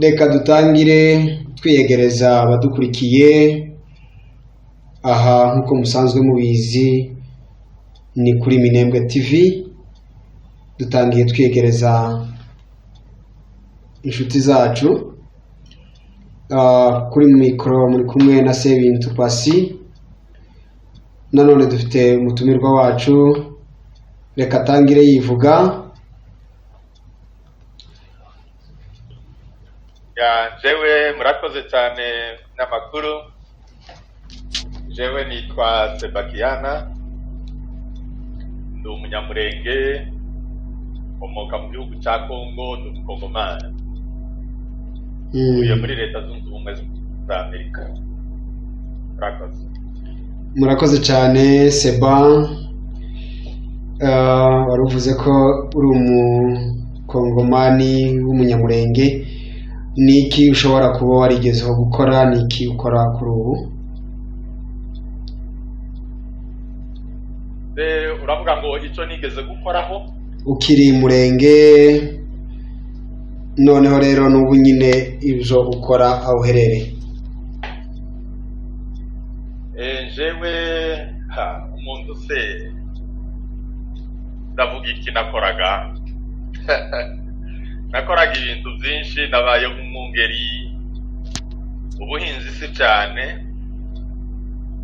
Reka dutangire twiyegereza abadukurikiye. Aha, nk'uko musanzwe mubizi, ni kuri Minembwe TV. Dutangiye twiyegereza inshuti zacu. Kuri mikoro muri kumwe na Sebintu Pasi. Nanone dufite umutumirwa wacu, reka atangire yivuga. Ya, jewe murakoze cyane n'amakuru. Jewe nitwa Sebakiyana, ndi umunyamurenge, nkomoka mu gihugu cya Kongo, ndi umukongomani, ntuye muri Leta Zunze Ubumwe za Amerika. Murakoze. Murakoze cyane, Seba. Wari uvuze ko uri umukongomani w'umunyamurenge. Ni iki ushobora kuba warigezeho gukora? Ni iki ukora kuri ubu? Uravuga ngo icyo nigeze gukoraho? Ukiri murenge, noneho rero n'ubu nyine ibyo ukora aho uherereye. Jewe ha, umuntu se ndavuga iki? Nakoraga ibintu byinshi. Nabaye nk'umwungeri, ubuhinzi si cyane.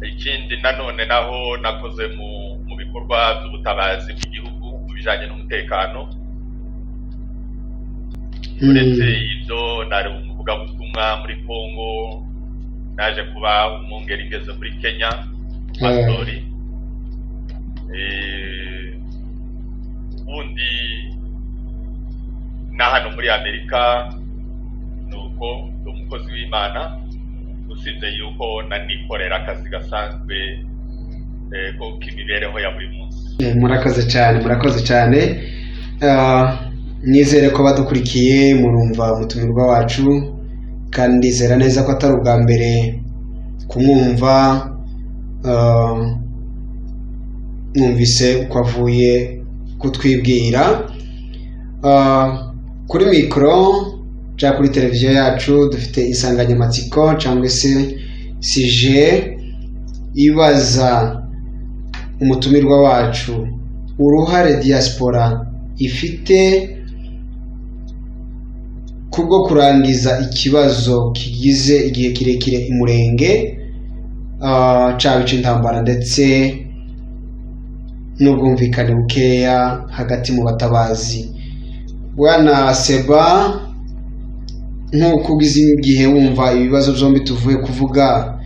Ikindi nanone naho nakoze mu bikorwa by'ubutabazi bw'igihugu mu bijyanye n'umutekano. Uretse ibyo, nari umuvugabutumwa muri Congo, naje kuba umwungeri ngeze muri Kenya, pasitori. Ubundi na hano muri Amerika nuko ndi umukozi w'Imana, usibye yuko nanikorera akazi gasanzwe ko k'imibereho ya buri munsi. Murakoze cyane, murakoze cyane. Nizere ko badukurikiye murumva umutumirwa wacu, kandi ndizera neza ko atari ubwa mbere kumwumva. Mwumvise uko avuye kutwibwira. Kuri mikoro cyangwa kuri televiziyo yacu dufite insanganyamatsiko cyangwa se sujet ibaza umutumirwa wacu uruhare diaspora ifite kubwo kurangiza ikibazo kigize igihe kirekire imurenge, caba ic'intambara ndetse n'ubwumvikane bukeya hagati mu batabazi. Bwana Seba, nk'uko ugize igihe wumva ibibazo byombi tuvuye kuvuga,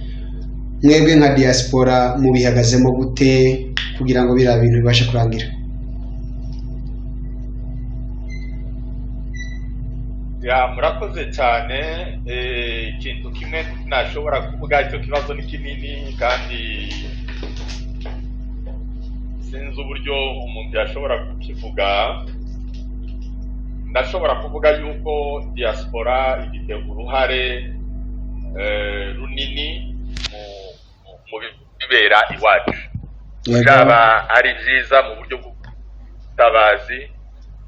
mwebwe nka diaspora mubihagazemo gute kugira ngo biriya bintu bibashe kurangira? Ya, murakoze cyane. Ikintu kimwe nashobora kuvuga, icyo kibazo ni kinini kandi sinzi uburyo umuntu yashobora kukivuga. Ndashobora kuvuga yuko diaspora ifite uruhare runini mu bibera iwacu, byaba ari byiza mu buryo bw'ubutabazi,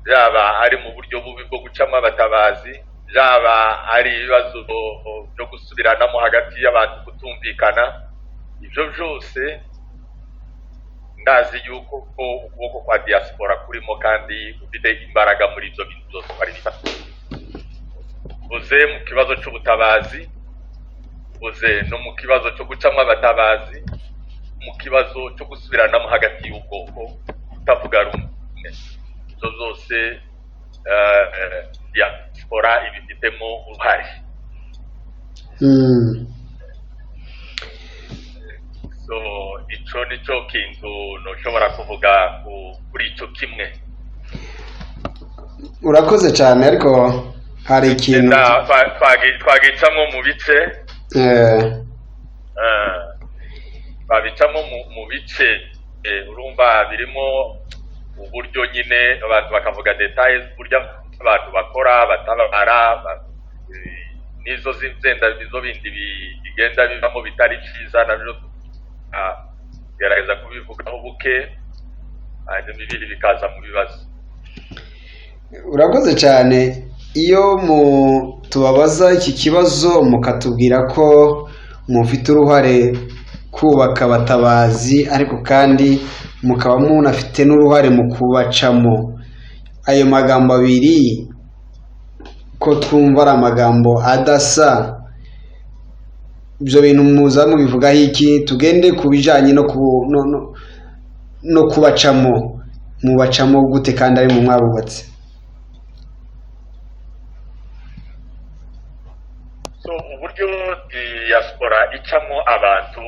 byaba ari mu buryo bubi bwo gucamo abatabazi, byaba ari ibibazo byo gusubiranamo hagati y'abantu, kutumvikana. Ibyo byose ndazi yuko ko ukuboko kwa diaspora kurimo kandi gufite imbaraga muri ibyo bintu byose uko ari bitatu. Buze mu kibazo cy'ubutabazi, buze no mu kibazo cyo gucamo abatabazi, mu kibazo cyo gusubiranamo hagati y'ubwoko, kutavuga rumwe. Ibyo byose diaspora ibifitemo uruhare. So ico nico kintu noshobora kuvuga kuri ico kimwe. Urakoze cyane, ariko hari ikintu Twagicamo mu bice. Babicamo mu bice. Urumva birimo uburyo nyine abantu bakavuga details, uburyo abantu bakora batabara, n'izo zenda izo bindi bigenda bivamo bitari byiza, nabyo gerageza kubivugaho buke, hanyuma ibindi bikaza mu bibazo. Urakoze cyane. Iyo mu tubabaza iki kibazo, mukatubwira ko mufite uruhare kubaka abatabazi, ariko kandi mukaba munafite n'uruhare mu kubacamo, ayo magambo abiri ko twumva ari amagambo adasa, ibyo bintu muza mubivugaho iki? Tugende ku bijyanye no kubacamo. Mubacamo gute kandi ari mu mwabubatse? So uburyo diaspora icamo abantu,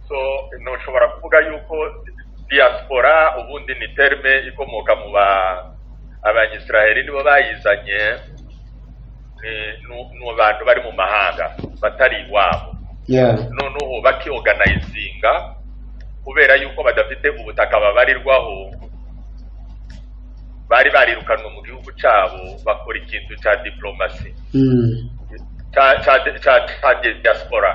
so ntushobora kuvuga yuko diaspora ubundi ni terme ikomoka mu ba Abanyisiraheli, nibo bayizanye, ni abantu bari mu mahanga batari iwabo, noneho bakiorganizinga kubera yuko badafite ubutaka babarirwaho, bari barirukanwe mu gihugu cyabo, bakora ikintu cya diplomasi cya diaspora.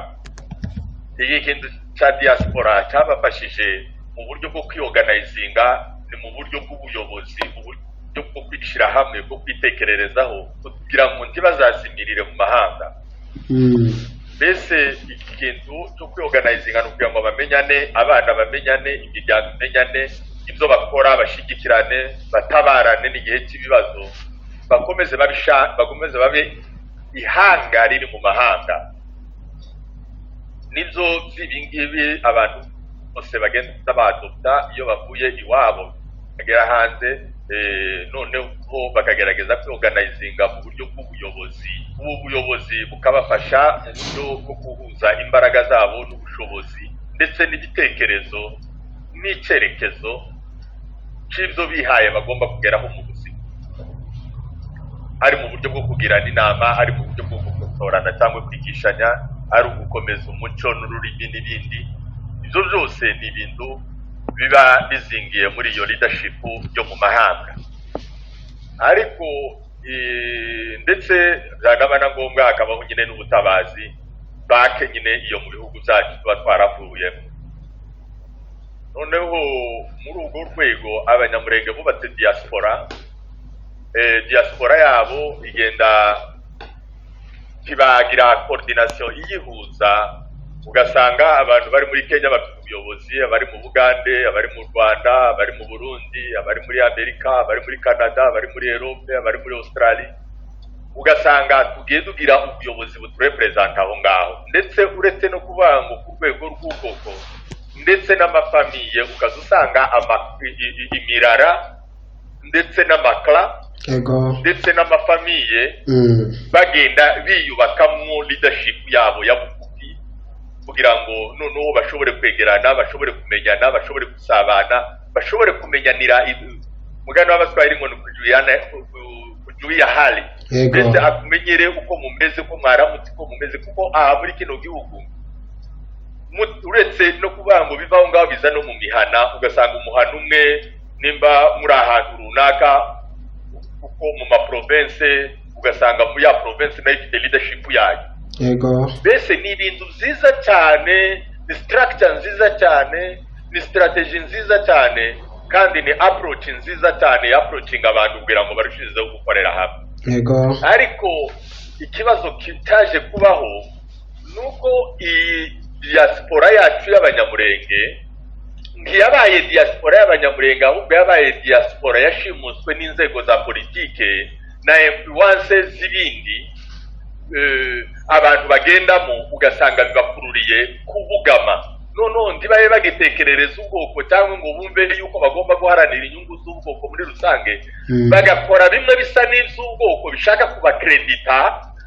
Iki kintu cya diaspora cyabafashije mu buryo bwo kwiorganizinga, ni mu buryo bw'ubuyobozi, mu buryo bwo kwishyira hamwe, bwo kwitekererezaho kugira ngo ntibazazimirire mu mahanga. Mbese iki kintu cyo kwiorganizinga ni ukugira ngo bamenyane, abana bamenyane, imiryango imenyane, ibyo bakora bashigikirane, batabarane n'igihe cy'ibibazo, bakomeze babe ihanga riri mu mahanga. Nibyo by'ibi ngibi abantu bose bagenda badopta iyo bavuye iwabo bagera hanze, noneho bakagerageza kwiorganizinga mu buryo bw'ubuyobozi. Ubu buyobozi bukabafasha mu buryo bwo guhuza imbaraga zabo n'ubushobozi ndetse n'igitekerezo n'icyerekezo cy'ibyo bihaye bagomba kugeraho mu buzima, ari mu buryo bwo kugirana inama, ari mu buryo bwo gukosorana cyangwa kwigishanya, ari ugukomeza umuco n'ururimi n'ibindi. Ibyo byose ni ibintu biba bizingiye muri iyo leadership yo mu mahanga. Ariko ndetse byanaba na ngombwa hakabaho nyine n'ubutabazi bake nyine iyo mu bihugu byacu tuba twaravuyemo. Noneho muri urwo rwego Abanyamurenge bubatse diaspora, diaspora yabo igenda ntibagira coordination iyihuza, ugasanga abantu bari muri Kenya bafite ubuyobozi, abari mu Bugande, abari mu Rwanda, abari mu Burundi, abari muri Amerika, abari muri Canada, abari muri Europe, abari muri Australia, ugasanga tugiye tugira ubuyobozi buturepresenta aho ngaho. Ndetse uretse no kuvuga ngo ku rwego rw'ubwoko ndetse n'amafamiye, ukaza usanga imirara ndetse n'amakla ndetse n'amafamiye bagenda biyubakamwo leadership yabo ya bugufi, kugira ngo noneho bashobore kwegerana, bashobore kumenyana, bashobore gusabana, bashobore kumenyanira. Mugani w'Abaswahili ngo ni kujuia hali, ndetse akumenyere uko mumeze, uko mwaramutse, uko mumeze, kuko aha muri kino gihugu uretse no kuvuga ngo biva aho ngaho biza no mu mihana, ugasanga umuhana umwe nimba muri ahantu runaka, kuko mu ma province ugasanga muri ya province nayo ifite leadership yayo. Mbese ni ibintu byiza cyane, ni structure nziza cyane, ni strategy nziza cyane, kandi ni approach nziza cyane ya approaching abantu kugira ngo barushizeho gukorera hamwe. Ariko ikibazo kitaje kubaho nuko iyi diaspora yacu y'Abanyamurenge ntiyabaye diaspora y'Abanyamurenge, ahubwo yabaye diaspora yashimuswe n'inzego za politike na influence z'ibindi, abantu bagendamo, ugasanga bibakururiye kubugama, noneho ntibabe bagitekerereza ubwoko cyangwa ngo bumve yuko bagomba guharanira inyungu z'ubwoko muri rusange, bagakora bimwe bisa n'iby'ubwoko bishaka kubakredita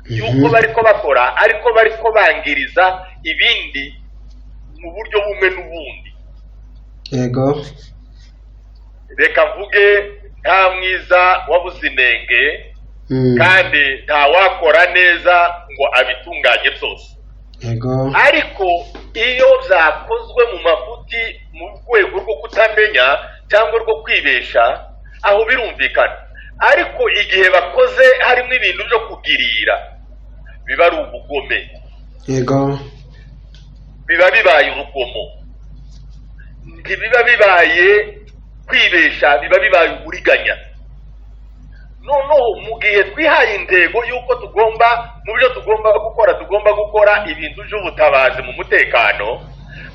yuko bariko bakora, ariko bariko bangiriza ibindi mu buryo bumwe n'ubundi. Reka mvuge, nta mwiza wabuze inenge, kandi nta wakora neza ngo abitunganye byose. Ariko iyo byakozwe mu mafuti, mu rwego rwo kutamenya cyangwa rwo kwibesha, aho birumvikana. Ariko igihe bakoze harimo ibintu byo kugirira, biba ari ubugome, biba bibaye urugomo, ntibiba bibaye kwibesha, biba bibaye uburiganya. Noneho mu gihe twihaye intego y'uko tugomba, mu byo tugomba gukora, tugomba gukora ibintu by'ubutabazi mu mutekano,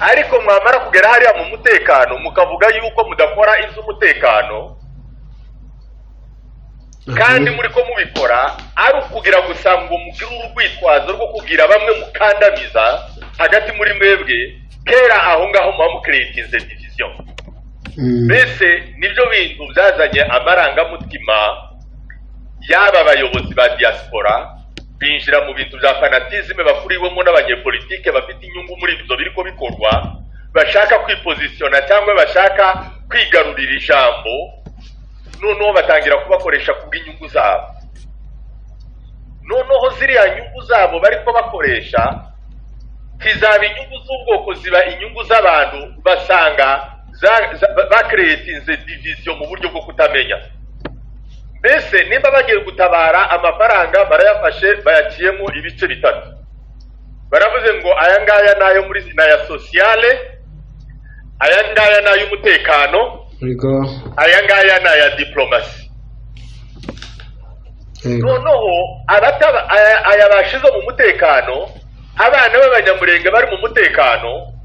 ariko mwamara kugera hariya mu mutekano mukavuga yuko mudakora iby'umutekano, kandi muri ko mubikora ari ukugira gusa ngo mugire urwitwazo rwo kugira bamwe mukandamiza hagati muri mwebwe. Kera aho ngaho muba mucreatinze division. Mbese nibyo bintu byazanye amarangamutima y'aba bayobozi ba diaspora, binjira mu bintu bya fanatisme bakuriwemo n'abanyepolitike bafite inyungu muri ibyo biriko bikorwa, bashaka kwipositionna cyangwa bashaka kwigarurira ijambo, noneho batangira kubakoresha kubw'inyungu zabo. Noneho ziriya nyungu zabo bariko bakoresha ntizaba inyungu z'ubwoko, ziba inyungu z'abantu. Basanga bacreatinze division mu buryo bwo kutamenya. Mbese nimba bagiye gutabara, amafaranga barayafashe, bayaciyemo ibice bitatu. Baravuze ngo aya ngaya ni ayo muri, ni aya sociale, aya ngaya ni ay'umutekano, aya ngaya ni aya diplomasi. Noneho abataba aya bashize mu mutekano, abana b'Abanyamurenge bari mu mutekano,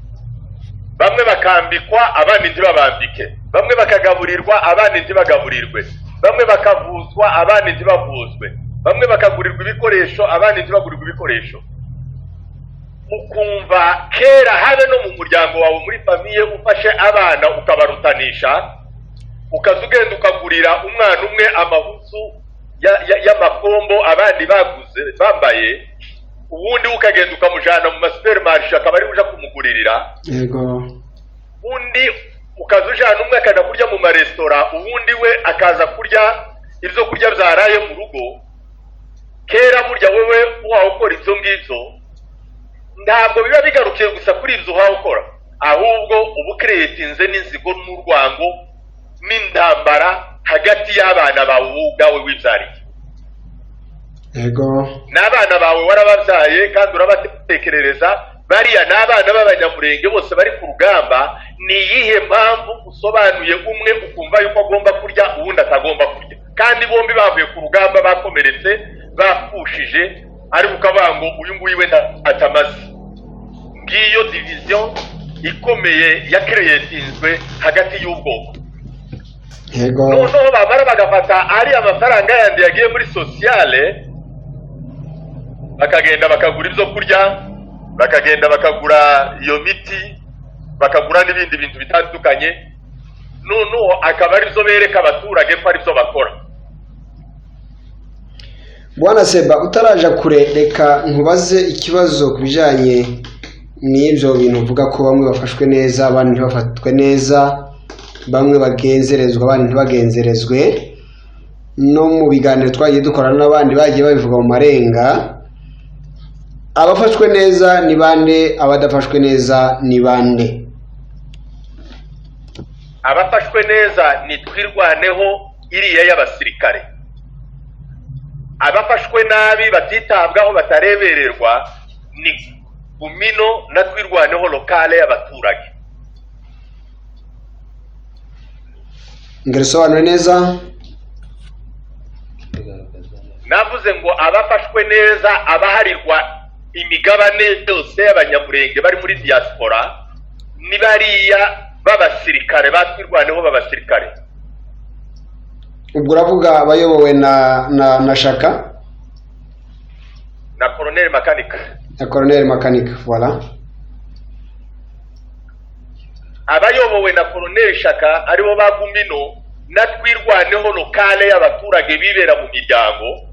bamwe bakambikwa, abandi ntibabambike, bamwe bakagaburirwa, abandi ntibagaburirwe, bamwe bakavuzwa, abandi ntibavuzwe, bamwe bakagurirwa ibikoresho, abandi ntibagurirwe ibikoresho. Ukumva kera habe no mu muryango wawe, muri famille, ufashe abana ukabarutanisha, ukaza ugenda ukagurira umwana umwe amahuzu y'amakombo abandi baguze bambaye, ubundi ukagenda ukamujyana mu masupermarché akaba ari uja kumuguririra, undi ukaza ujyana umwe akajya kurya mu maresitora, ubundi we akaza kurya ibyo kurya byaraye mu rugo. Kera burya wowe uhawe ukora ibyo ngibyo, ntabwo biba bigarukiye gusa kuri ibyo uhawe ukora, ahubwo uba ucreatinze n'inzigo n'urwango n'intambara hagati y'abana bawe wowe ubwawe wibyariye. N'abana bawe warababyaye kandi urabatekerereza. Bariya ni abana b'Abanyamurenge bose bari ku rugamba. Ni iyihe mpamvu usobanuye umwe ukumva yuko agomba kurya, uwundi atagomba kurya, kandi bombi bavuye ku rugamba bakomeretse, bapfushije, ariko ukavuga ngo uyu nguyu we atamaze? Ngiyo division ikomeye yacreatinzwe hagati y'ubwoko. Noneho bamara bagafata ari amafaranga yandi yagiye muri sociale, bakagenda bakagura ibyo kurya, bakagenda bakagura iyo miti, bakagura n'ibindi bintu bitandukanye, noneho akaba aribyo bereka abaturage ko aribyo bakora. Bwana Seba, utaraja kure, reka nkubaze ikibazo ku bijyanye n'ibyo bintu uvuga ko bamwe bafashwe neza, abandi ntibafatwe neza, bamwe bagenzerezwa, abandi ntibagenzerezwe. No mu biganiro twagiye dukorana n'abandi bagiye babivuga mu marenga. Abafashwe neza ni bande? Abadafashwe neza ni bande? Abafashwe neza ni Twirwaneho iriya y'abasirikare. Abafashwe nabi, batitabwaho, batarebererwa, ni Gumino na Twirwaneho locale y'abaturage. Ngero usobanure neza. Navuze ngo abafashwe neza, abaharirwa imigabane yose y'Abanyamurenge bari muri diaspora, ni bariya b'abasirikare batwirwaneho b'abasirikare. Ubwo uravuga abayobowe na Shaka? Na Colonel Makanika. Na Colonel Makanika, voilà. Abayobowe na Colonel Shaka, aribo ba Gumino na Twirwaneho locale y'abaturage bibera mu miryango,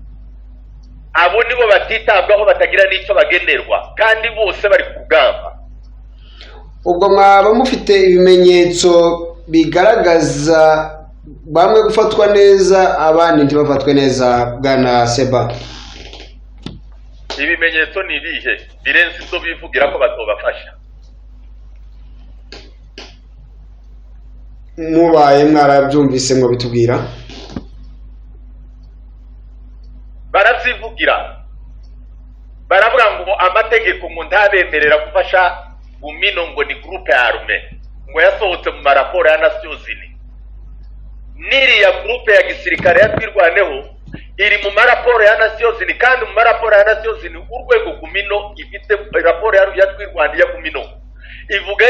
abo nibo batitabwaho, batagira n'icyo bagenerwa, kandi bose bari ku rugamba. Ubwo mwaba mufite ibimenyetso bigaragaza bamwe gufatwa neza, abandi ntibafatwe neza, bwana Seba? Ibimenyetso ni ibihe birenze ibyo bivugira ko batobafasha? Mubaye mwarabyumvise ngo bitubwira. Barabyivugira, baravuga ngo amategeko ngo ntabemerera gufasha Gumino, ngo ni groupe armée, ngo yasohotse mu maraporo ya Nations Unies. N'iriya groupe ya gisirikare ya Twirwaneho Iri mu maraporo ya Nations Unies, kandi mu maraporo ya Nations Unies, urwego Gumino ifite raporo ya Twirwaneho ya Gumino ivuga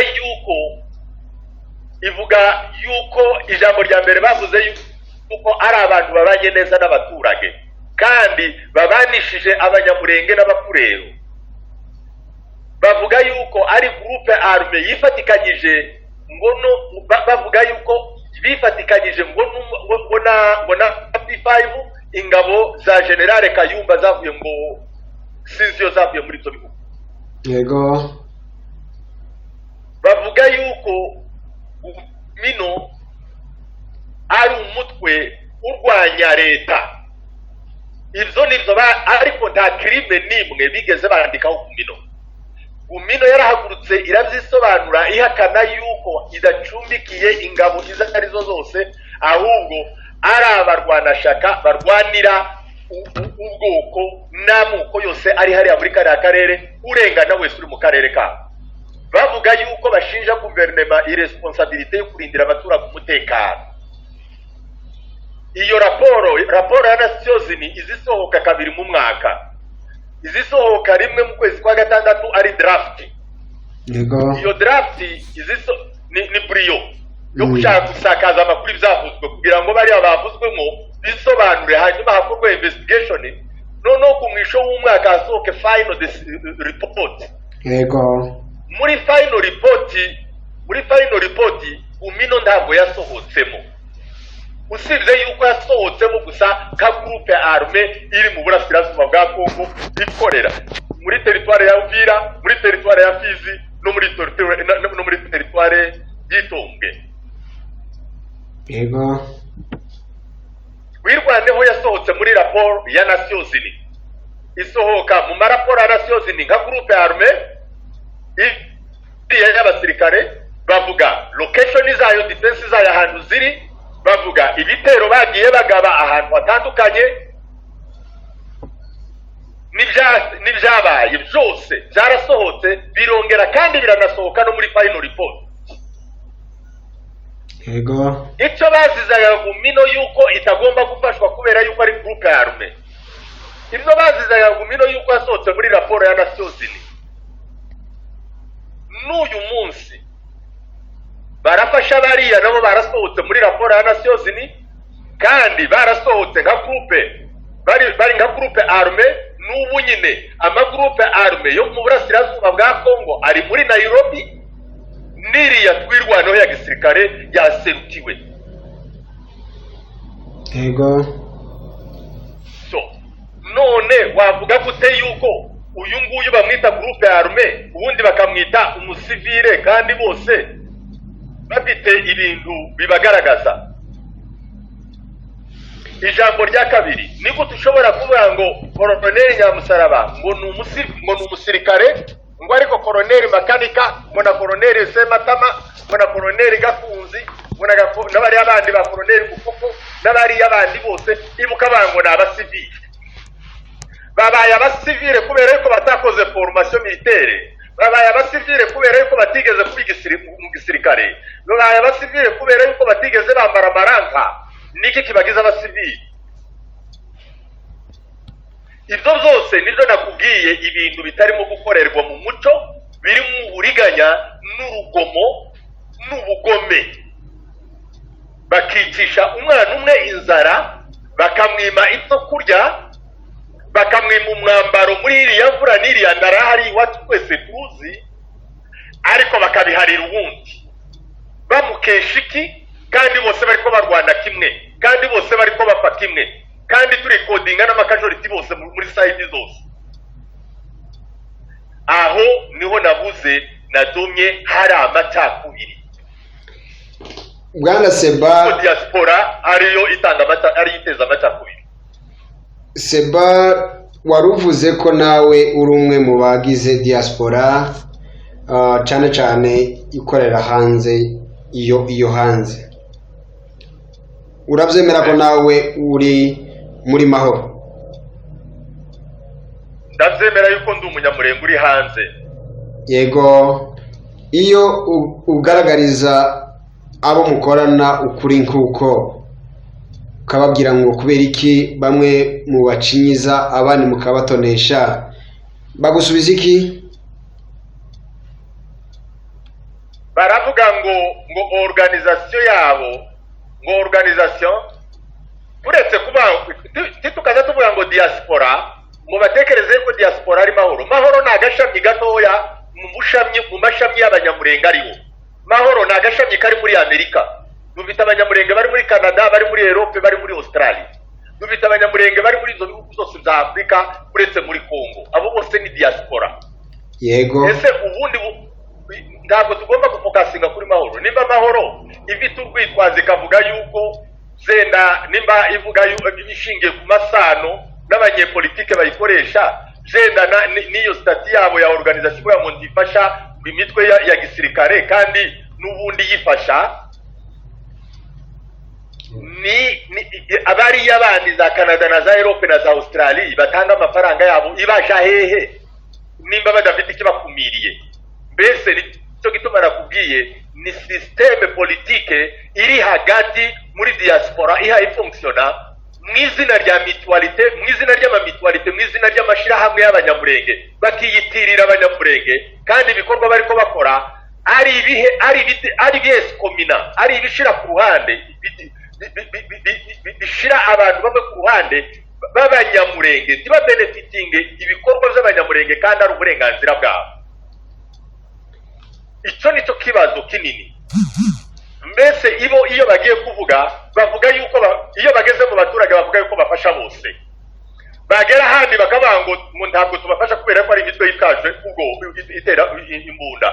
yuko ijambo rya mbere bavuze yuko ari abantu babanye neza n'abaturage kandi babanishije Abanyamurenge n'Abapfurero. Bavuga yuko ari groupe armé yifatikanyije ngo no bavuga yuko bifatikanyije ngo ngo na P5, ingabo za General Kayumba zavuye ngo sinzi iyo zavuye muri ibyo bihugu. Bavuga yuko Gumino ari umutwe urwanya leta. Ibyo nibyo, ariko nta crime n'imwe bigeze bandikaho Gumino. Gumino yarahagurutse irabyisobanura, ihakana yuko idacumbikiye ingabo izo arizo zose, ahubwo ari abarwanashaka barwanira ubwoko n'amoko yose ari hariya muri kariya karere, urengana wese uri mu karere kabo. Bavuga yuko bashinja guverinoma irresponsabilité yo kurindira abaturage umutekano. Iyo raporo ya Nations Unies izisohoka kabiri mu mwaka, izisohoka rimwe mu kwezi kwa gatandatu ari draft. Iyo draft ni brouillon yo gushaka gusakaza amakuru ibyavuzwe, kugira ngo bariya bavuzwemo bisobanure, hanyuma hakorwe investigation, noneho ku mwisho w'umwaka hasohoke final report. Muri final report Gumino ntabwo yasohotsemo, usibye yuko yasohotsemo gusa ka groupe armé iri mu burasirazuba bwa Kongo, ikorera muri territoire ya Uvira, muri territoire ya Fizi no muri territoire y'Itombwe. Twirwaneho yasohotse muri raporo ya Nations Unies, isohoka mu maraporo ya Nations Unies nka groupe armé iriya y'abasirikare. Bavuga location zayo, defense zayo, ahantu ziri, bavuga ibitero bagiye bagaba ahantu hatandukanye n'ibyabaye byose byarasohotse, birongera kandi biranasohoka no muri final report. Icyo bazizaga Gumino yuko itagomba gufashwa kubera yuko ari groupe armé, ibyo bazizaga Gumino yuko yasohotse muri raporo ya Nations Unies, n'uyu munsi barafasha bariya, nabo barasohotse muri raporo ya Nations Unies, kandi barasohotse nka groupe, bari nka groupe armé. N'ubu nyine amagroupe armé yo mu burasirazuba bwa Kongo ari muri Nairobi, n'iriya Twirwaneho ya gisirikare yaserukiwe. So none wavuga gute yuko uyu nguyu bamwita groupe armé, ubundi bakamwita umusivile, kandi bose bafite ibintu bibagaragaza? Ijambo rya kabiri, ni gute ushobora kuvuga ngo Koroneri Nyamusaraba ngo ni umusirikare, ngo ariko Koroneri Makanika, ngo na Koroneri Sematama, ngo na Koroneri Gakunzi, ngo n'abariya bandi ba Koroneri Bukoko, n'abariya bandi bose, ibuka bavuga ngo ni abasivile? Babaye abasivile kubera yuko batakoze formation militaire? Babaye abasivile kubera yuko batigeze kuba mu gisirikare? Babaye abasivile kubera yuko batigeze bambara amaranka? Niki kibagize abasivile? Ibyo byose nibyo nakubwiye, ibintu bitarimo gukorerwa mu muco, biri mu buriganya n'urugomo n'ubugome, bakicisha umwana umwe inzara, bakamwima ibyo kurya, bakamwima umwambaro muri iriya mvura n'iriya ndara hari iwacu twese tuzi, ariko bakabiharira uwundi. Bamukesha iki, kandi bose bariko barwana kimwe, kandi bose bariko bapfa kimwe, kandi turi kodinga n'amacasualty bose muri side zose? Aho niho nabuze nadomye hari amacakubiri. Bwana Seba, ko diaspora ariyo itanga amata, ariyo iteza amacakubiri. Seba, wari uvuze ko nawe uri umwe mu bagize diaspora, cyane cyane ikorera hanze. Iyo hanze urabyemera ko nawe uri muri Mahoro? Ndabyemera yuko ndi Umunyamurenge uri hanze. Yego, iyo ugaragariza abo mukorana ukuri nk'uko Ukababwira ngo kubera iki bamwe mubacinyiza, abandi mukabatonesha, bagusubiza iki? Baravuga ngo organisation yabo, ngo organisation, turetse kuba titukaza tuvuga ngo diaspora, ngo batekereze ko diaspora ari Mahoro. Mahoro ni agashami gatoya mu mashami y'Abanyamurenge ariho. Mahoro ni agashami kari muri Amerika. Dufite Abanyamurenge bari muri Canada, bari muri Europe, bari muri Australia. Dufite Abanyamurenge bari muri izo bihugu zose bya Afurika uretse muri Congo. Abo bose ni diaspora. Ese ubundi ntabwo tugomba gufocusinga kuri Mahoro? Nimba Mahoro ifite urwitwazo, ikavuga yuko zenda, nimba ivuga yuko ishingiye ku masano n'abanyepolitike bayikoresha, zenda n'iyo statut yabo ya organisation ivuga ngo ntifasha imitwe ya gisirikare, kandi n'ubundi yifasha ni abariya bandi za Canada na za Europe na za Australie batanga amafaranga yabo, ibasha hehe nimba badafite ikibakumiriye? Mbese nicyo gituma nakubwiye, ni système politique iri hagati muri diaspora ihaye ifonctionna mu izina rya mutualité, mu izina ry'amamutualité, mu izina ry'amashirahamwe y'Abanyamurenge, bakiyitirira Abanyamurenge, kandi ibikorwa bariko bakora ari ibihe? Ari ibiti, ari ibieskomina, ari ibishira ku ruhande, bishira abantu bamwe ku ruhande b'Abanyamurenge, ntibabenefitinge ibikorwa by'Abanyamurenge kandi ari uburenganzira bwabo. Icyo nicyo kibazo kinini. Mbese ibo iyo bagiye kuvuga, bavuga yuko iyo bageze mu baturage bavuga yuko bafasha bose, bagera ahandi bakavuga ngo ntabwo tubafasha kubera ko ari imitwe yitwaje ubwo itera imbunda.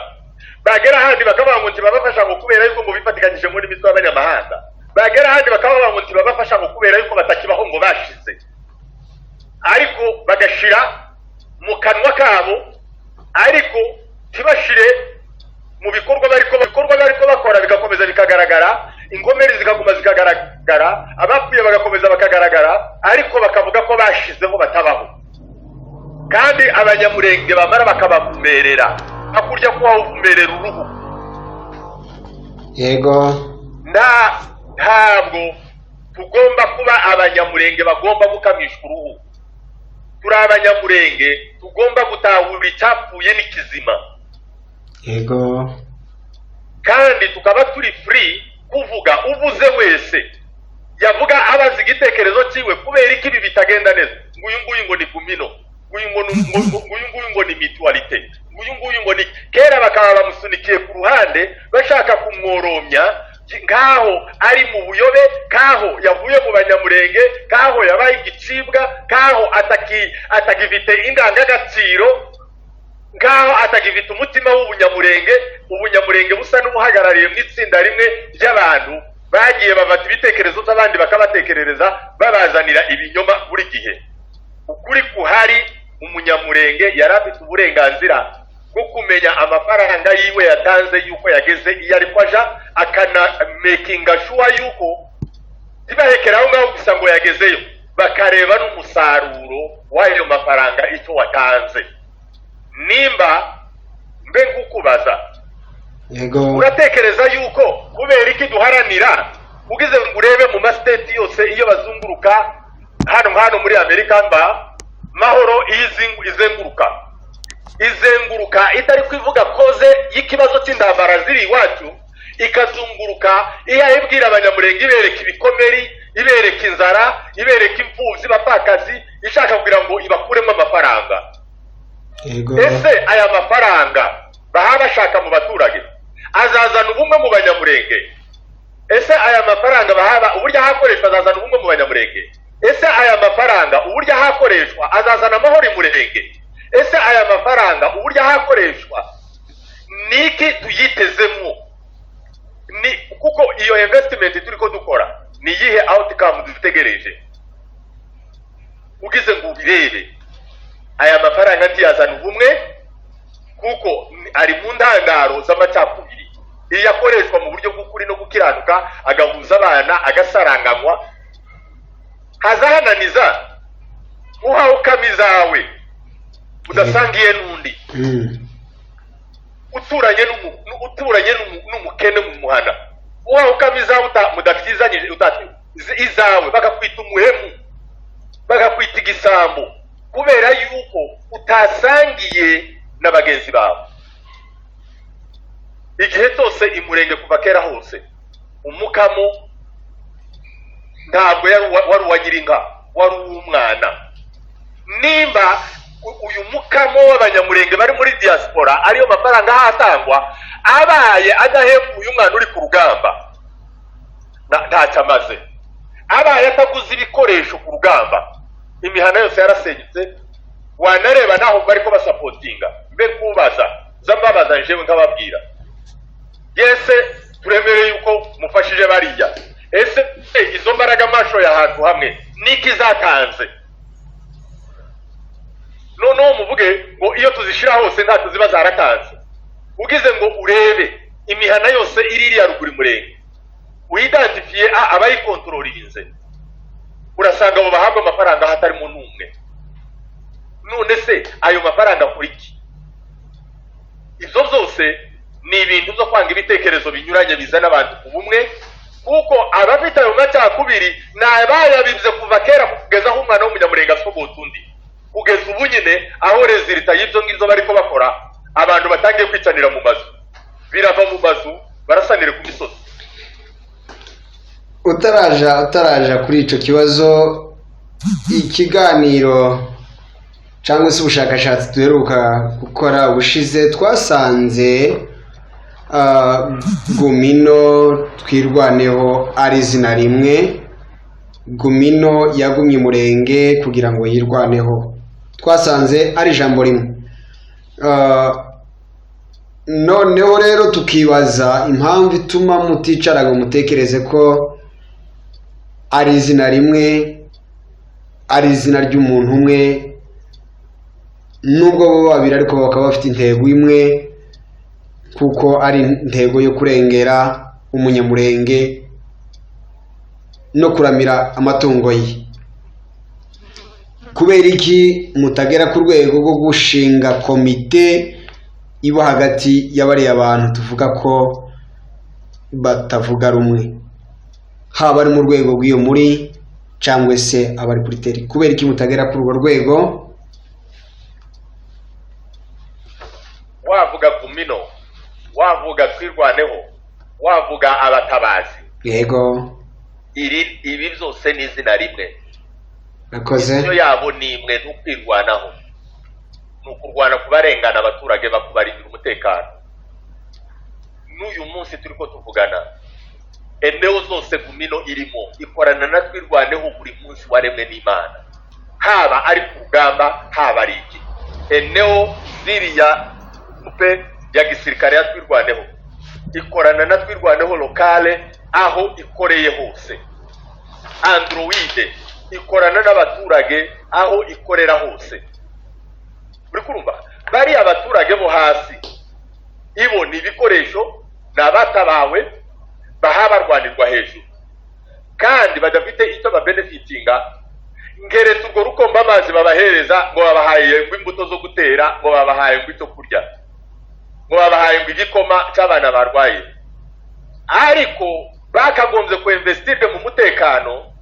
Bagera ahandi bakavuga ngo ntibabafasha ngo kubera yuko ngo bifatikanyije muri mitwe y'abanyamahanga. Bagera ahandi bakavuga ngo ntibabafasha ngo kubera yuko batakibaho, ngo bashize. Ariko bagashira mu kanwa kabo, ariko ntibashire mu bikorwa. Bariko bakora bigakomeza bikagaragara, inkomeri zikaguma zikagaragara, abapfuye bagakomeza bakagaragara, ariko bakavuga ko bashizeho, batabaho. Kandi Abanyamurenge bamara bakabavumerera hakurya, ko wawuvumerera uruhu. Ntabwo tugomba kuba Abanyamurenge bagomba gukamishwa uruhu. Turi Abanyamurenge, tugomba gutahura icyapfuye n'ikizima. Kandi tukaba turi free kuvuga. Uvuze wese yavuga abaza igitekerezo cyiwe: kubera iki ibi bitagenda neza? Ngo uyu nguyu ngo ni gumino, ngo uyu nguyu ngo ni mutualité, ngo uyu nguyu ngo ni kera, bakaba bamusunikiye ku ruhande, bashaka kumworomya nkaho ari mu buyobe, kaho yavuye mu Banyamurenge, kaho yabaye igicibwa, kaho atagifite indangagaciro, nkaho atagifite umutima w'ubunyamurenge. Ubunyamurenge busa n'ubuhagarariye mu itsinda rimwe ry'abantu bagiye bafata ibitekerezo by'abandi, bakabatekerereza, babazanira ibinyoma buri gihe. Ukuri kuhari, Umunyamurenge yari afite uburenganzira bwo kumenya amafaranga yiwe yatanze yuko yageze iyo ariko aja, akanamakinga sure yuko ntibahekera aho ngaho gusa ngo yagezeyo, bakareba n'umusaruro w'ayo mafaranga icyo watanze. Nimba mbe nkukubaza, uratekereza yuko kubera iki duharanira? Ugize ngo urebe mu masiteti yose iyo bazunguruka hano muri Amerika, mba Mahoro iyo izenguruka, izenguruka itari kuvuga cause y'ikibazo cy'intambara ziri iwacu, ikazunguruka iyo ibwira Abanyamurenge, ibereka ibikomeri, ibereka inzara, ibereka imfubyi, bapfakazi, ishaka kugira ngo ibakuremo amafaranga. Ese aya mafaranga baha bashaka mu baturage azazana ubumwe mu Banyamurenge? Ese aya mafaranga bahaba, uburyo ahakoreshwa, azazana ubumwe mu Banyamurenge? Ese aya mafaranga, uburyo ahakoreshwa, azazana amahoro i Murenge? Ese aya mafaranga, uburyo ahakoreshwa, niki tuyitezemo? Ni kuko iyo investment turi ko dukora, ni iyihe outcome dutegereje? Ugize ngo ubirebe, aya mafaranga ntiyazana ubumwe, kuko ari mu ntandaro z'amacakubiri. Iyo akoreshwa mu buryo bw'ukuri no gukiranuka, agahuza abana, agasaranganywa, hazahananiza uhawe ukama izawe udasangiye n'undi, uturanye n'umukene mu muhana, uhawe ukama izawe mudatizanyije. Izawe bakakwita umuhemu, bakakwita igisambo, kubera yuko utasangiye na bagenzi bawe. Igihe cyose Imurenge, kuva kera hose, umukamo ntabwo wari uwa nyirinka, wari uw'umwana. Nimba uyu mukamo w'Abanyamurenge bari muri diaspora ariyo mafaranga ahatangwa, abaye adahembuye umwana uri ku rugamba, ntacyo amaze. Abaye ataguze ibikoresho ku rugamba, imihanda yose yarasenyutse, wanareba naho bari ko basupportinga. Mbe kubaza za mbabaza njyewe nkababwira: yese turemereye yuko mufashije bariya, ese izo mbaraga mashoye ahantu hamwe niki zatanze? Noneho muvuge ngo iyo tuzishyira hose ntacyo ziba zaratanze. Ugize ngo urebe imihana yose iri iriya ruguru Murenge, widantifiye abayikontrolinze, urasanga abo bahabwa amafaranga hatarimo n'umwe. None se ayo mafaranga akora iki? Ibyo byose ni ibintu byo kwanga ibitekerezo binyuranye bizana abantu ku bumwe, kuko abafite ayo macakubiri ni abayabibye kuva kera, kugeza aho umwana w'Umunyamurenge asogota undi, kugeza ubu nyine aho résultat y'ibyo ngibyo bari ko bakora, abantu batangiye kwicanira mu mazu, birava mu mazu barasanira ku misozi. Utaraja kuri icyo kibazo, ikiganiro cyangwa se ubushakashatsi duheruka gukora ubushize, twasanze Gumino, Twirwaneho ari izina rimwe. Gumino yagumye Umurenge kugira ngo yirwaneho, twasanze ari ijambo rimwe. Noneho rero tukibaza impamvu ituma muticara ngo mutekereze ko ari izina rimwe, ari izina ry'umuntu umwe, nubwo bo babiri ariko bakaba bafite intego imwe, kuko ari intego yo kurengera Umunyamurenge no kuramira amatungo ye. Kubera iki mutagera ku rwego rwo gushinga komite iba hagati y'abariya bantu tuvuga ko batavuga rumwe, haba ari mu rwego rw'iyo muri cyangwa se abari kuri terrain? Kubera iki mutagera kuri urwo rwego? Wavuga Gumino, wavuga Twirwaneho, wavuga Abatabazi, iri ibi byose ni izina rimwe. Nakoze. Mission yabo ni imwe, ni ukwirwanaho, ni ukurwana ku barengana abaturage, bakubarindira umutekano. N'uyu munsi turi ko tuvugana, eneo zose Gumino irimo ikorana na Twirwaneho buri munsi waremwe n'Imana, haba ari ku rugamba, haba ari iki. Eneo ziriya groupe ya gisirikare ya Twirwaneho ikorana na Twirwaneho locale aho ikoreye hose. Android ikorana n'abaturage aho ikorera hose. Uri kurumva, bariya abaturage bo hasi ibo ni ibikoresho, ni abatabawe baha barwanirwa hejuru, kandi badafite icyo babenefitinga ngeretse urwo rukombe amazi babahereza, ngo babahaye ngo imbuto zo gutera, ngo babahaye ngo icyo kurya, ngo babahaye ngo igikoma cy'abana barwaye. Ariko bakagombye kuinvestirwe mu mutekano,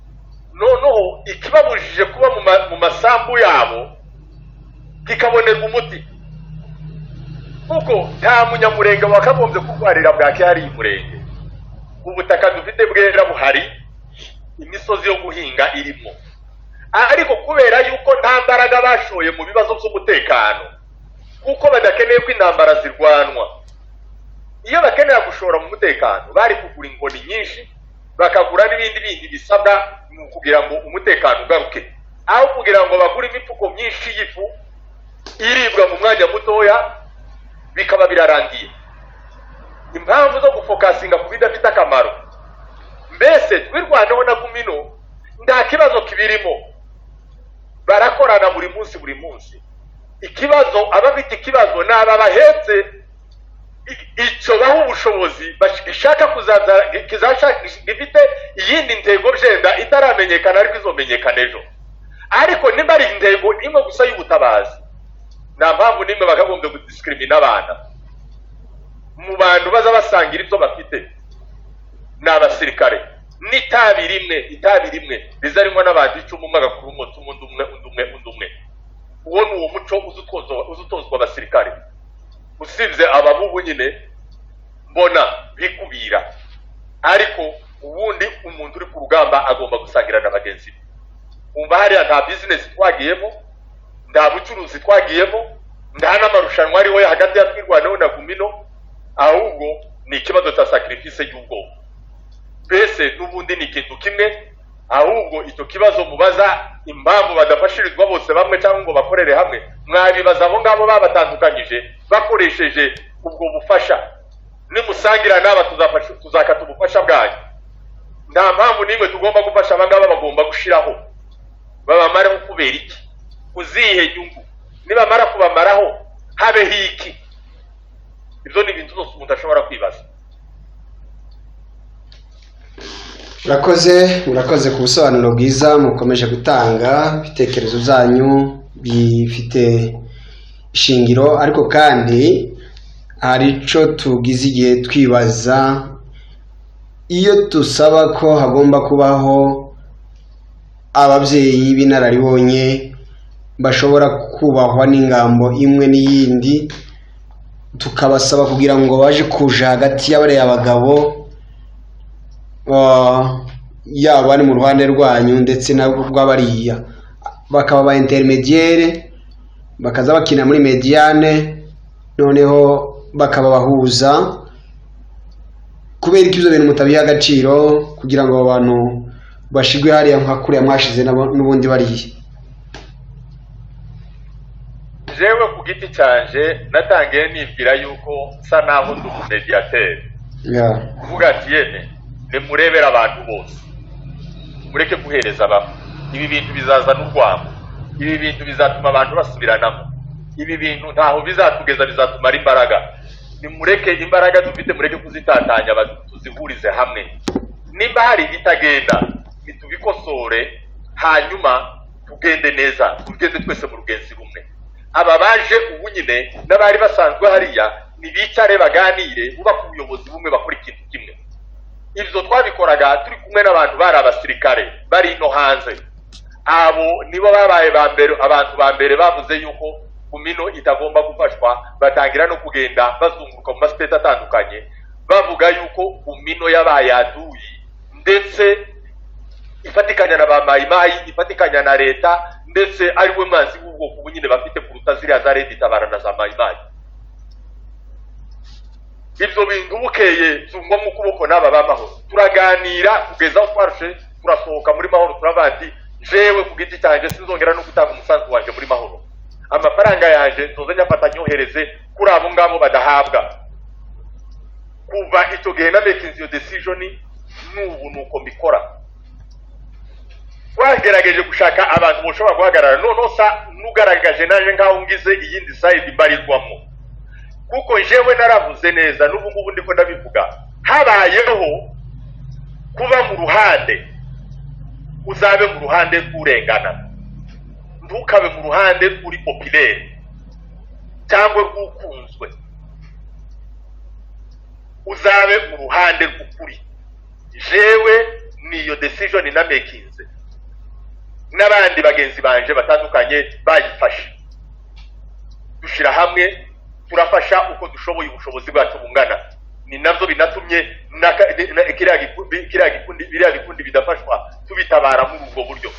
noneho ikibabujije kuba mu masambu yabo kikabonerwa umuti, kuko nta Munyamurenge wakagombye kurwarira bwake hariya Umurenge. Ubutaka dufite bwera buhari, imisozi yo guhinga irimo, ariko kubera yuko nta mbaraga bashoye mu bibazo by'umutekano, kuko badakeneye ko intambara zirwanwa. Iyo bakenera gushora mu mutekano, bari kugura inkoni nyinshi, bakagura n'ibindi bindi bisabwa mu kugira ngo umutekano ugaruke, aho kugira ngo bagure imifuko myinshi y'ifu iribwa mu mwanya mutoya bikaba birarangiye. Impamvu zo gufocusinga ku bidafite akamaro. Mbese Twirwaneho na Gumino nta kibazo kibirimo, barakorana buri munsi buri munsi. Ikibazo, abafite ikibazo ni aba bahetse icyo baha ubushobozi gishaka kuzaza gifite iyindi ntego byenda itaramenyekana, ariko izomenyekana ejo. Ariko nimba ari intego imwe gusa y'ubutabazi, nta mpamvu n'imwe bakagombye kudiscrimina abana. Mu bantu baza basangira ibyo bafite ni abasirikare. N'itabi rimwe, itabi rimwe riza rinywa n'abantu 10, umwe agakura umwotsi umwe, undi umwe, undi umwe, undi umwe. Uwo ni uwo muco uza utozwa abasirikare. Usibye ababubu nyine mbona bikubira, ariko ubundi umuntu uri ku rugamba agomba gusangira na bagenzi be. Umva, hariya nta business twagiyemo, nta bucuruzi twagiyemo, nta n'amarushanwa ariho hagati ya Twirwaneho na Gumino. Ahubwo ni ikibazo cya sacrifice y'ubwoko. Mbese n'ubundi ni ikintu kimwe. Ahubwo icyo kibazo mubaza, impamvu badafashirizwa bose bamwe cyangwa ngo bakorere hamwe, mwabibaza abo ngabo babatandukanyije bakoresheje ubwo bufasha. Nimusangira n'aba, tuzakata ubufasha bwanyu. Nta mpamvu n'imwe tugomba gufasha aba ngaba. Bagomba gushiraho babamareho. Kubera iki? Kuzihe nyungu? Nibamara kubamaraho habeho iki? Ibyo ni ibintu byose umuntu ashobora kwibaza. Murakoze, murakoze ku busobanuro bwiza mukomeje gutanga. Ibitekerezo byanyu bifite ishingiro, ariko kandi hari icyo tugize igihe twibaza iyo dusaba ko hagomba kubaho ababyeyi b'inararibonye bashobora kubahwa n'ingambo imwe n'iyindi, tukabasaba kugira ngo baje kuja hagati y'abariya bagabo, yaba ari mu ruhande rwanyu ndetse n'urw'abariya, bakaba ba intermédiaire, bakaza bakina muri médiane, noneho bakaba bahuza. Kubera ko ibyo bintu mutabiha agaciro kugira ngo abo bantu bashigwe hariya nka kuriya mwashize nabo n'ubundi bariya? Jewe ku giti cyanje natangiye nibwira yuko nsa naho ndi umumédiateur, kuvuga ati: "Yeme, nimurebere abantu bose, mureke guhereza bamwe. Ibi bintu bizazana urwango, ibi bintu bizatuma abantu basubiranamo, ibi bintu ntaho bizatugeza, bizatumara imbaraga. Nimureke imbaraga dufite, mureke kuzitatanya, tuzihurize hamwe. Nimba hari ibitagenda, nitubikosore, hanyuma tugende neza, tugende twese mu rugenzi rumwe." Aba baje ubu nyine n'abari basanzwe hariya nibicare baganire, bubake ubuyobozi bumwe, bakora ikintu kimwe. Ibyo twabikoraga turi kumwe n'abantu bari abasirikare bari ino hanze. Abo nibo babaye ba mbere, abantu ba mbere bavuze yuko Gumino itagomba gufashwa. Batangira no kugenda bazunguruka mu masiteti atandukanye bavuga yuko Gumino yabaye aduyi, ndetse ifatikanya na ba Mayimayi, ifatikanya na leta, ndetse ari we mwanzi w'ubwoko ubu nyine bafite kuruta ziriya za Leta Itabara na za Mayimayi. Ibyo bintu bukeye zungwa mu kuboko n'aba b'amahoro, turaganira kugeza aho twarushe, turasohoka muri Mahoro. Turavuga ati: "Jewe ku giti cyanjye sinzongera no gutanga umusanzu wanjye muri Mahoro. Amafaranga yanjye nzoza nyafata nyohereze kuri abo ngabo badahabwa." Kuva icyo gihe na making iyo decision, n'ubu nuko mbikora. Twagerageje gushaka abantu bashobora guhagarara. Noneho sa nugaragaje naje nkaho ngize iyindi side mbarirwamo, kuko jewe naravuze neza, n'ubu ngubu ndiko ndabivuga: habayeho kuba mu ruhande, uzabe mu ruhande rw'urengana, ntukabe mu ruhande rw'uri populaire cyangwa rw'ukunzwe, uzabe mu ruhande rw'ukuri. Jewe niyo decision namakinze, n'abandi bagenzi banje batandukanye bayifashe, dushyira hamwe, turafasha uko dushoboye, ubushobozi bwacu bungana. Ni nabyo binatumye kiriya gikundi, biriya bikundi bidafashwa, tubitabara muri ubwo buryo.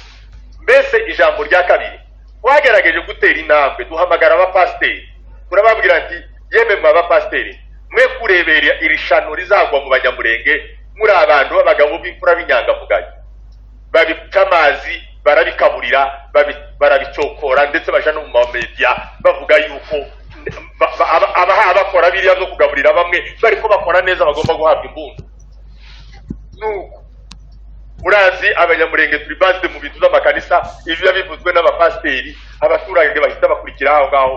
Mbese ijambo rya kabiri, twagerageje gutera intambwe, duhamagara abapasiteri, turababwira ati: "Yemwe mwa bapasiteri mwe, kurebera iri shano rizagwa mu Banyamurenge, muri abantu b'abagabo b'imfura b'inyangamugayo." Babica amazi, barabikaburira, barabicokora, ndetse baja no mu mamedia bavuga yuko abaha bakora biriya byo kugaburira bamwe bariko bakora neza, bagomba guhabwa imbunda. Nuko urazi Abanyamurenge turi based mu bintu by'amakanisa. Ibyo biba bivuzwe n'abapasiteri, abaturage bahita bakurikira aho ngaho.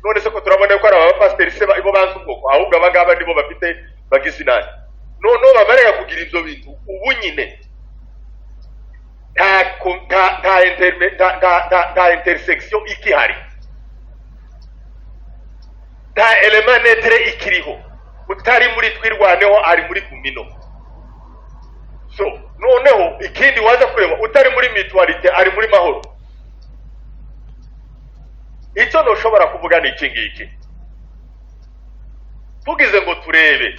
None se ko turabona ko ari abapasiteri se bo banze ubwoko, ahubwo aba ngaba nibo bafite bagize inani. Noneho bamarega kugira ibyo bintu, ubu nyine nta intersection ikihari, nta élément neutre ikiriho. Utari muri Twirwaneho ari muri Gumino. So noneho Noneho ikindi waza kureba, utari muri Mutualité ari muri Mahoro. Icyo ntushobora kuvuga ni iki ngiki: tugize ngo turebe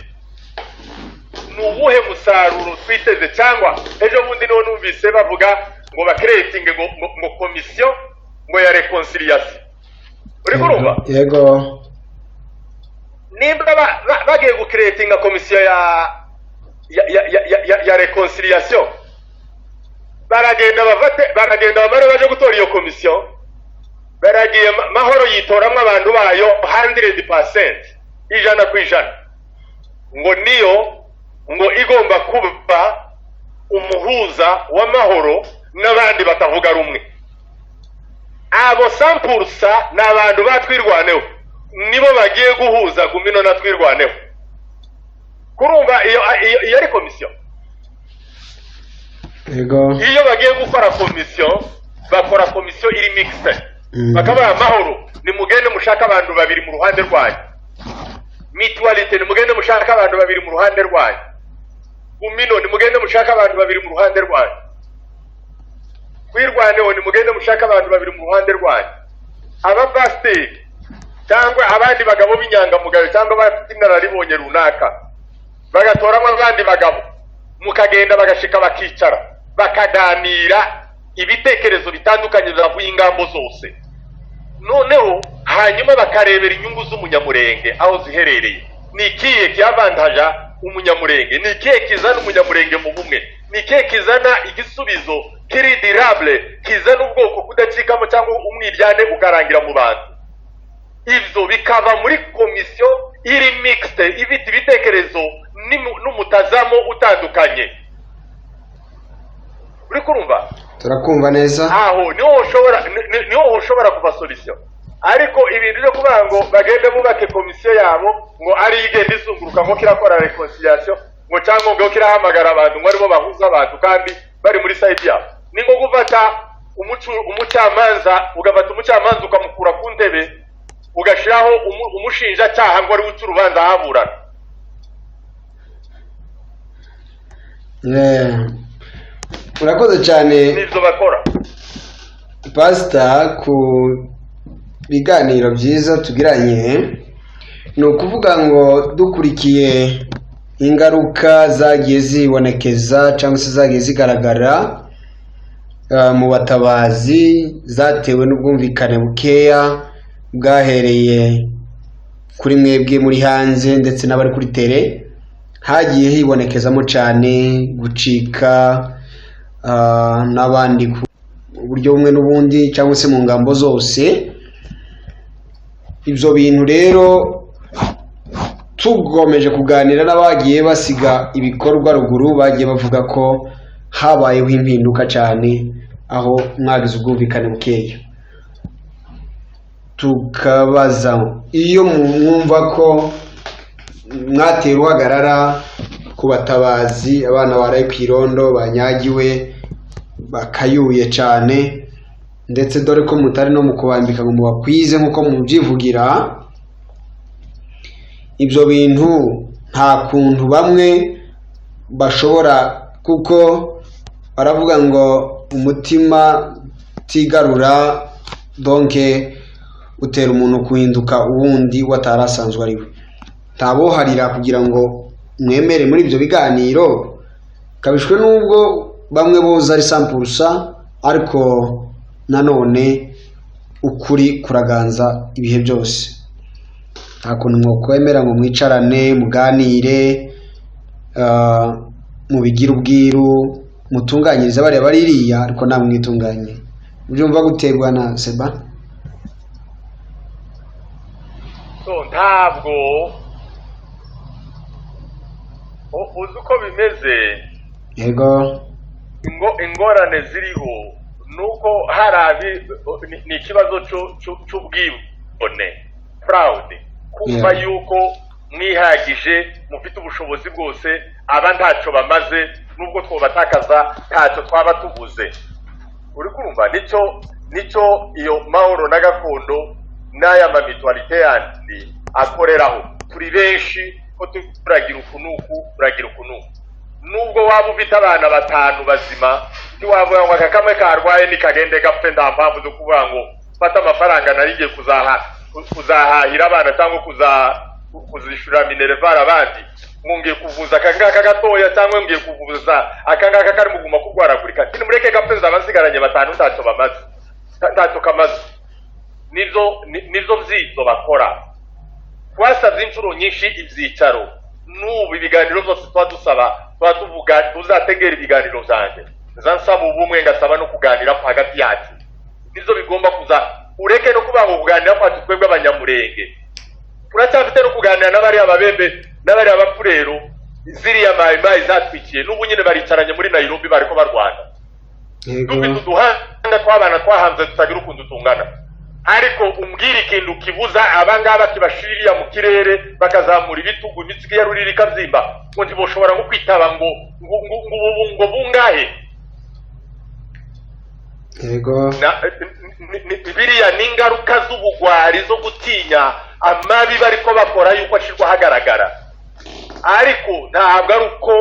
ni uwuhe musaruro twiteze, cyangwa ejo bundi niho numvise bavuga ngo bacreatinge ngo komisiyo ngo ya réconciliation. Uri kurumva? Yego. Nimba bagiye gucreatinga komisiyo ya réconciliation, baragenda bafate, baragenda bamare baje gutora iyo komisiyo. Baragiye, Mahoro yitoramo abantu bayo 100%, 100%, ngo niyo ngo igomba kuba umuhuza w'amahoro n'abandi batavuga rumwe. Abo 100% ni abantu batwirwaneho, nibo bagiye guhuza Gumino na Twirwaneho. Kurumva iyo ari komisiyo? Yego. Iyo bagiye gukora komisiyo, bakora komisiyo iri mixte. Bakabaha Amahoro: nimugende mushake abantu babiri mu ruhande rwanyu. Mutualité: nimugende mushake abantu babiri mu ruhande rwanyu. Gumino: nimugende mushake abantu babiri mu ruhande rwanyu. Twirwaneho: nimugende mushake abantu babiri mu ruhande rwanyu. Abapasiteri cyangwa abandi bagabo b'inyangamugayo cyangwa abafite inararibonye runaka, bagatoramo abandi bagabo, mukagenda bagashika, bakicara, bakaganira ibitekerezo bitandukanye byavuye ingambo zose. Noneho hanyuma bakarebera inyungu z'Umunyamurenge aho ziherereye. Ni ikihe kiyavantaja Umunyamurenge? Ni ikihe kizana Umunyamurenge mu bumwe? Ni ikihe kizana igisubizo kiri durable, kizana ubwoko kudacikamo cyangwa umwiryane ukarangira mu bantu? Ibyo bikava muri komisiyo iri mixte, ifite ibitekerezo n'umutazamo utandukanye. Uri kurumva? Turakumva neza. Aho niho ushobora kuva solution. Ariko ibintu byo kuvuga ngo bagende bubake komisiyo yabo, ngo ari igenda izunguruka, ngo kirakora réconciliation, ngo cyangwa ngo kirahamagara abantu, ngo aribo bahuza abantu kandi bari muri side yabo, ni nko gufata umucamanza, ugafata umucamanza ukamukura ku ntebe, ugashyiraho umushinjacyaha ngo ari uca urubanza ahaburana. Yeah. Urakoze cyane. Nibyo bakora. Pasita, ku biganiro byiza tugiranye. Ni ukuvuga ngo dukurikiye ingaruka zagiye zibonekeza cyangwa se zagiye zigaragara mu batabazi, zatewe n'ubwumvikane bukeya bwahereye kuri mwebwe muri hanze ndetse n'abari kuri terrain, hagiye hibonekezamo cyane gucika n'abandi ku buryo bumwe n'ubundi cyangwa se mu ngambo zose. Ibyo bintu rero, tugomeje kuganira n'abagiye basiga ibikorwa ruguru, bagiye bavuga ko habayeho impinduka cyane aho mwagize ubwumvikane bukeya. Tukabaza, iyo mwumva ko mwatera uhagarara ku batabazi, abana baraye ku irondo, banyagiwe, bakayuye cyane, ndetse dore ko mutari no mu kubambika ngo mubakwize nk'uko mubyivugira, ibyo bintu nta kuntu bamwe bashobora, kuko baravuga ngo umutima utigarura, donc utera umuntu guhinduka uwundi watari asanzwe ari we, ntaboharira kugira ngo mwemere muri ibyo biganiro, kabishwe n'ubwo bamwe boza ari 100%, ariko nanone ukuri kuraganza ibihe byose. Nta kuntu mwakwemera ngo mwicarane, muganire, mubigire ubwiru, mutunganyirize bariya bari iriya, ariko namwe mwitunganye? Ubyumva guterwa na Seba? So ntabwo uzi uko bimeze. Yego. Ingorane ziriho ni uko hari ni ikibazo c'ubwibone, proud, kumva yuko mwihagije, mufite ubushobozi bwose, aba ntacyo bamaze, nubwo twobatakaza ntacyo twaba tubuze. Uri kumva? Nicyo iyo Mahoro na Gakondo n'aya mamutualité yandi akoreraho. Turi benshi ko turagira uku n'uku, turagira uku n'uku. Nubwo waba ufite abana batanu bazima, ntiwavuga ngo aka kamwe karwaye nikagende gapfe. Nta mpamvu zo kuvuga ngo fata amafaranga nari ngiye kuzahahira abana cyangwa kuzishyura minerval abandi, ngo ngiye kuvuza aka ngaka gatoya cyangwa ngiye kuvuza aka ngaka kari kuguma kurwaragurika. Nimureke gapfe, nzaba nsigaranye batanu ntacyo bamaze, ntacyo kamaze. Nibyo byizo bakora. Twasabye inshuro nyinshi ibyicaro, n'ubu ibiganiro byose tuba dusaba, tuba tuvuga. Tuzategera ibiganiro byanjye, nza nsaba ubumwe, ngasaba no kuganira ko hagati yacu. Nibyo bigomba kuza. Ureke no kuvuga ngo kuganira kwacu twebwe Abanyamurenge, turacyafite no kuganira n'abariya Babembe n'abariya Bapfurero, ziriya Mayimayi zatwikiye. N'ubu nyine baricaranye muri Nairobi, bariko barwana. Dufite uduhanga tw'abana twahanze tutagira ukuntu tungana, ariko umbwira ikintu kibuza abangaba kibashiririya mu kirere, bakazamura ibitugu, imitsi ya ruriri ikabyimba, ngo ntiboshobora ngo kwitaba ngo ubu ngo bungahe? Biriya ni ingaruka z'ubugwari, zo gutinya amabi bariko bakora yuko ashirwa ahagaragara. Ariko ntabwo ari uko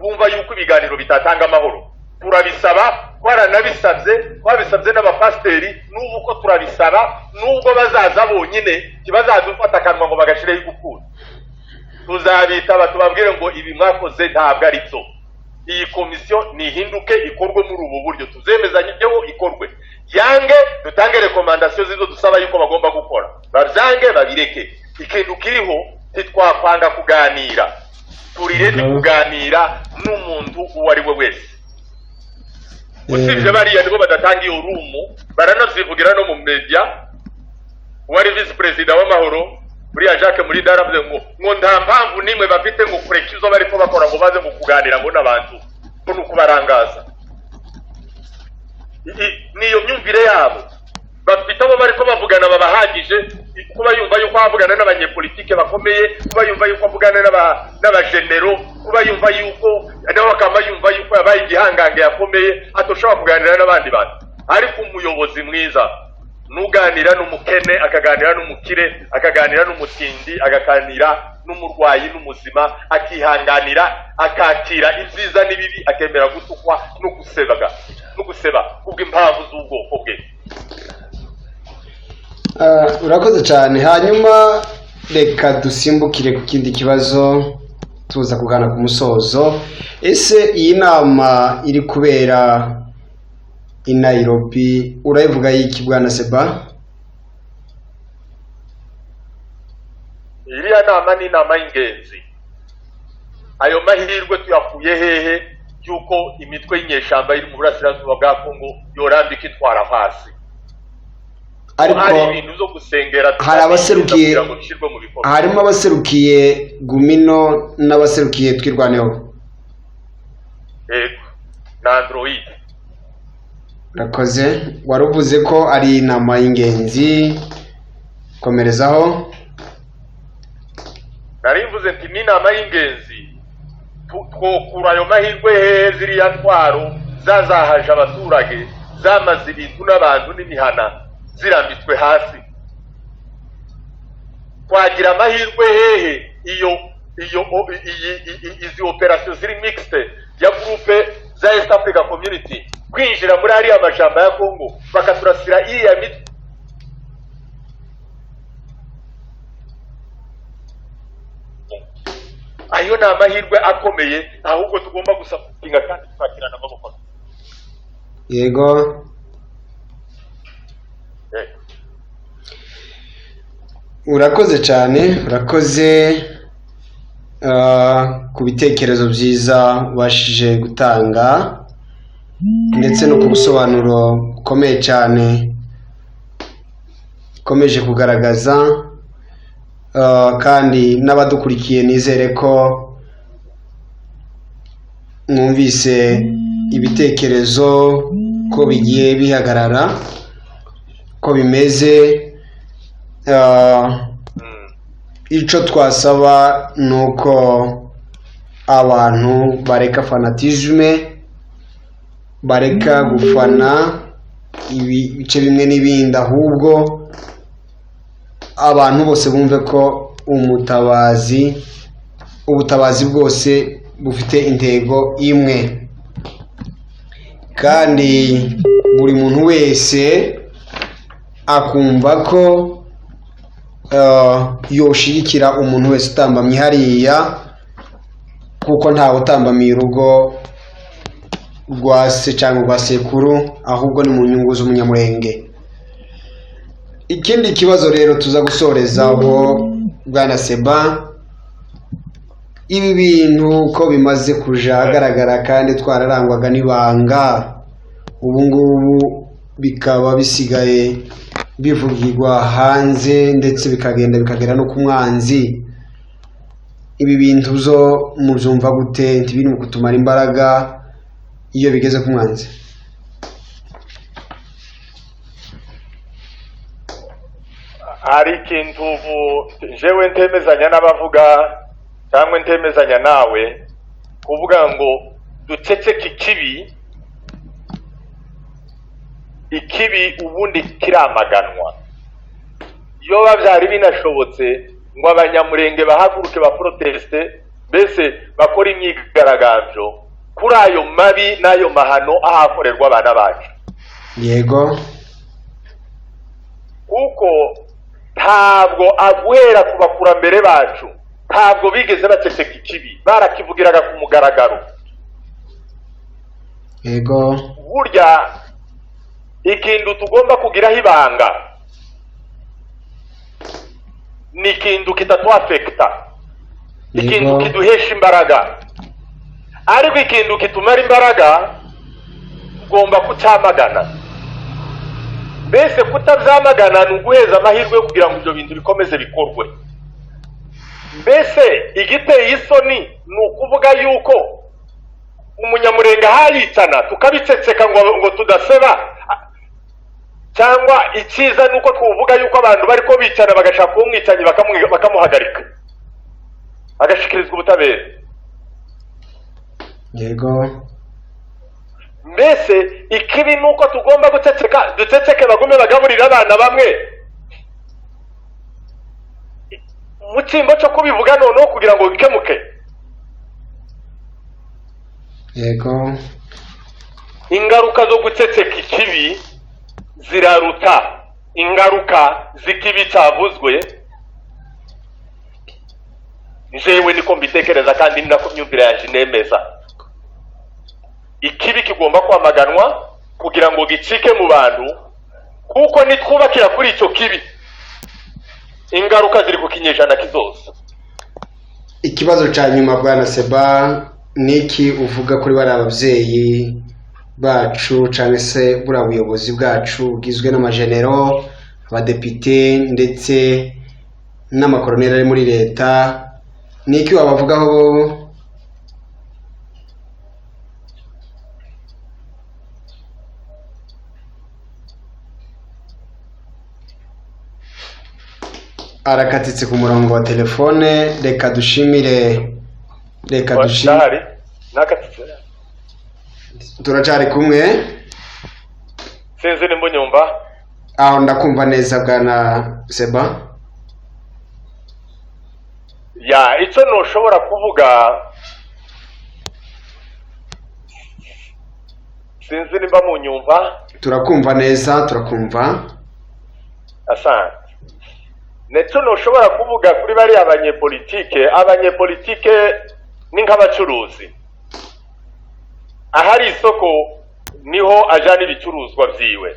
bumva yuko ibiganiro bitatanga amahoro. Turabisaba, twaranabisabye, twabisabye n'abapasiteri, n'ubu ko turabisaba. Nubwo bazaza bonyine, ntibazadufata akanwa ngo bagashireho igufuri. Tuzabitaba, tubabwire ngo ibi mwakoze ntabwo ari byo, iyi komisiyo nihinduke, ikorwe muri ubu buryo, tuzemezanyeho, ikorwe yange, dutange recommandations z'izo dusaba yuko bagomba gukora. Babyange, babireke. Ikintu kiriho, ntitwakwanga kuganira, turi ready kuganira n'umuntu uwo ari we wese. Usibye bariya nibo badatanga iyo room, baranavyivugira no mu media. Uwari visi perezida w'amahoro buriya Jacques Murinda yaravuze ngo nta mpamvu n'imwe bafite ngo kureka izo bariko bakora, ngo baze ngo kuganira ngo n'abantu, ngo ni ukubarangaza. Niyo myumvire yabo bafite. Abo bariko bavugana babahagije. Kuba yumva yuko avugana n'abanyepolitike bakomeye, kuba yumva yuko avugana n'abajenero, kuba yumva yuko nawe akaba yumva yuko yabaye igihangange yakomeye, atoshobora kuganira n'abandi bantu. Ariko umuyobozi mwiza nuganira n'umukene, akaganira n'umukire, akaganira n'umutindi, akaganira n'umurwayi n'umuzima, akihanganira, akakira ibyiza n'ibibi, akemera gutukwa no gusebaga no guseba kubw'impamvu z'ubwoko bwe. Urakoze cyane. Hanyuma reka dusimbukire ku kindi kibazo, tuza kugana ku musozo. Ese iyi nama iri kubera i Nairobi urayivuga y'iki, bwana Seba? Iriya nama ni inama y'ingenzi. Ayo mahirwe tuyakuye hehe y'uko imitwe y'inyeshyamba iri mu burasirazuba bwa Kongo yorambika itwara hasi? Ariko hari ibintu byo gusengera hari abaserukiye kugira ngo bishyirwe mu bikorwa. Harimo abaserukiye Gumino n'abaserukiye Twirwaneho. Yego, na Android. Urakoze. Wari uvuze ko ari inama y'ingenzi, komerezaho. Nari mvuze nti ni inama y'ingenzi. Twokura ayo mahirwe hehe, ziriya ntwaro zazahaje abaturage, zamaze ibintu n'abantu n'imihana, zirambitswe hasi? Twagira amahirwe hehe iyo izi opérations ziri mixte ya groupe za East Africa Community kwinjira muri ariya majamba ya Congo, bakaturasira iriya mitwe? Ayo ni amahirwe akomeye ahubwo tugomba gusapotinga kandi tukakirana amaboko. Urakoze cyane, urakoze ku bitekerezo byiza ubashije gutanga, ndetse no ku busobanuro bukomeye cyane ukomeje kugaragaza. Kandi n'abadukurikiye, nizere ko mwumvise ibitekerezo ko bigiye bihagarara, ko bimeze. Icyo twasaba ni uko abantu bareka fanatisme, bareka gufana ibice bimwe n'ibindi, ahubwo abantu bose bumve ko umutabazi, ubutabazi bwose bufite intego imwe, kandi buri muntu wese akumva ko yoshigikira umuntu wese utambamye hariya, kuko ntawe utambamiye urugo rwa se cyangwa rwa sekuru, ahubwo ni mu nyungu z'umunyamurenge. Ikindi kibazo rero tuza gusorezaho, bwana Seba, ibi bintu ko bimaze kuja ahagaragara kandi twararangwaga n'ibanga, ubu ngubu bikaba bisigaye bivugirwa hanze ndetse bikagenda bikagera no ku mwanzi. Ibi bintu byo mubyumva gute? Ntibiri mu kutumara imbaraga iyo bigeze ku mwanzi? Hari ikintu ubu jewe ntemezanya n'abavuga cyangwa ntemezanya nawe kuvuga ngo duceceke ikibi. Ikibi ubundi kiramaganwa. Iyo biba byari binashobotse ngo Abanyamurenge bahaguruke baproteste, mbese bakore imyigaragambyo kuri ayo mabi n'ayo mahano ahakorerwa abana bacu, kuko ntabwo aguhera ku bakurambere bacu ntabwo bigeze baceceka ikibi, barakivugiraga ku mugaragaro. Burya ikintu tugomba kugiraho ibanga ni ikintu kitatuafekita, ikintu kiduhesha imbaraga, ariko ikintu kitumara imbaraga tugomba kucyamagana. Mbese kutabyamagana ni uguheza amahirwe yo kugira ngo ibyo bintu bikomeze bikorwe. Mbese igiteye isoni ni ukuvuga yuko Umunyamurenge ahayicana tukabiceceka ngo tudaseba, cyangwa icyiza ni uko tuvuga yuko abantu bari ko bicana bagashaka uwo mwicanyi bakamuhagarika agashikirizwa ubutabera. Mbese ikibi ni uko tugomba guceceka, duceceke bagume bagaburira abana bamwe mu cyimbo cyo kubivuga noneho kugira ngo bikemuke. Ingaruka zo guceceka ikibi ziraruta ingaruka z'ikibi cyavuzwe. Njyewe niko mbitekereza kandi ni nako myumvire yanjye inemeza. Ikibi kigomba kwamaganwa kugira ngo gicike mu bantu, kuko nitwubakira kuri icyo kibi ingaruka ziri ku kinyejana kizoza. Ikibazo cya nyuma, bwana Seba, ni iki uvuga kuri bariya babyeyi bacu cyangwa se buriya buyobozi bwacu bugizwe n'amajenero, abadepite ndetse n'amakoroneri ari muri leta? Ni iki wabavugaho bo? Arakatitse ku murongo wa telefone. Reka dushimire, reka dushimire. Ndahari, nakatitse. Turacyari kumwe. Sinzi nimba unyumva. Aho ndakumva neza, bwana Seba. Ya, icyo ntushobora kuvuga, sinzi nimba munyumva. Turakumva neza, turakumva. Asante. Ndetse ntushobora kuvuga kuri bariya banyepolitike. Abanyepolitike ni nk'abacuruzi, ahari isoko niho ajana ibicuruzwa byiwe.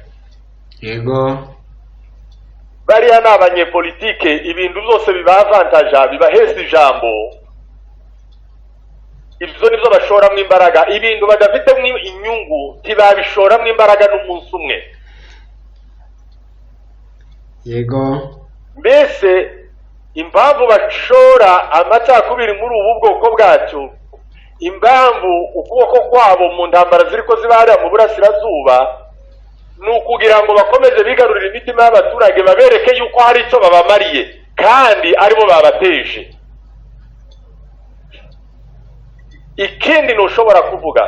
Bariya ni abanyepolitike, ibintu byose bibavantaja, bibaheza ijambo, ibyo nibyo bashoramo imbaraga. Ibintu badafitemo inyungu ntibabishoramo imbaraga n'umunsi umwe. Mbese impamvu bashora amacakubiri muri ubu bwoko bwacu, impamvu ukuboko kwabo mu ntambara ziri ko ziba hariya mu burasirazuba, ni ukugira ngo bakomeze bigarurire imitima y'abaturage, babereke yuko hari icyo babamariye kandi aribo babateje. Ikindi ntushobora kuvuga,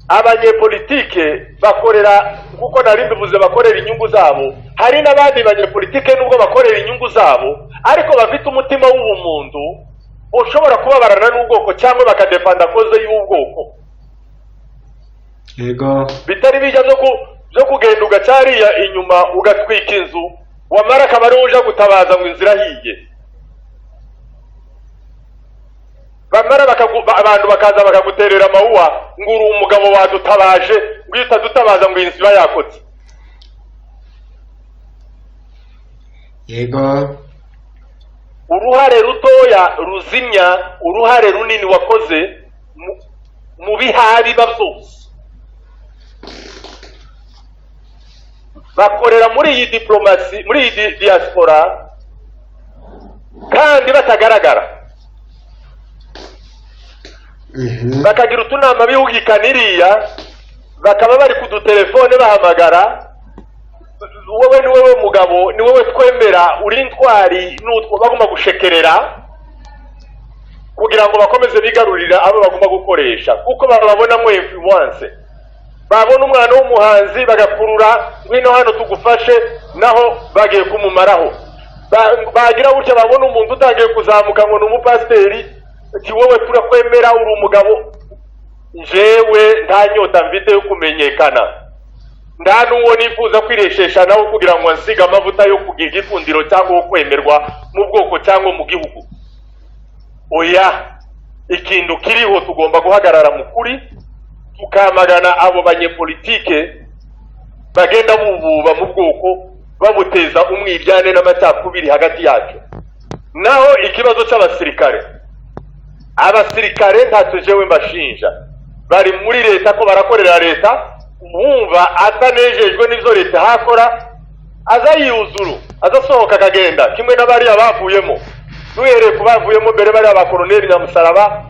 abanyepolitike bakorera, kuko nari mbivuze, bakorera inyungu zabo. Hari n'abandi banyepolitike nubwo bakorera inyungu zabo ariko bafite umutima w'ubumuntu. Ushobora kubabarana n'ubwoko cyangwa bakadefanda cause y'ubwoko. Bitari bijya byo kugenda ugaca hariya inyuma ugatwika inzu, wamara akaba ariwo uja gutabaza ngo inzira ahiye. Bamara abantu bakaza bakaguterera amawuwa ngo uri umugabo wadutabaje, ngo iyo utadutabaza ngo iyi nzu iba yakotse. Uruhare rutoya ruzimya uruhare runini wakoze mu bihabiba byose. Bakorera muri iyi diplomasi, muri iyi diaspora, kandi batagaragara. Bakagira utunama bihugikana iriya, bakaba bari ku dutelefone bahamagara, wowe ni wowe mugabo, ni wowe twemera, uri intwari, n'utwo bagomba gushekerera kugira ngo bakomeze bigarurira abo bagomba gukoresha, kuko bababonamo influence. Babona umwana w'umuhanzi bagakurura, ngwino hano tugufashe, naho bagiye kumumaraho. Bagira gutya babona umuntu utangiye kuzamuka ngo ni umupasiteri, ati wowe turakwemera uri umugabo. Njyewe nta nyota mfite yo kumenyekana, nta n'uwo nifuza kwireshesha nawe kugira ngo nsige amavuta yo kugira igikundiro cyangwa wo kwemerwa mu bwoko cyangwa mu gihugu. Oya, ikintu kiriho tugomba guhagarara mu kuri, tukamagana abo banyepolitike bagenda bububa mu bwoko, babuteza umwiryane n'amacakubiri hagati yacu. Naho ikibazo cy'abasirikare, abasirikare ntacyo jewe mbashinja, bari muri leta ko barakorera leta, wumva atanejejwe n'ivyo leta hakora aza yuzuru, azasohoka akagenda, kimwe n'abariya bavuyemo. Duhereye ku bavuyemo mbere, bariya ba koroneli Nyamusaraba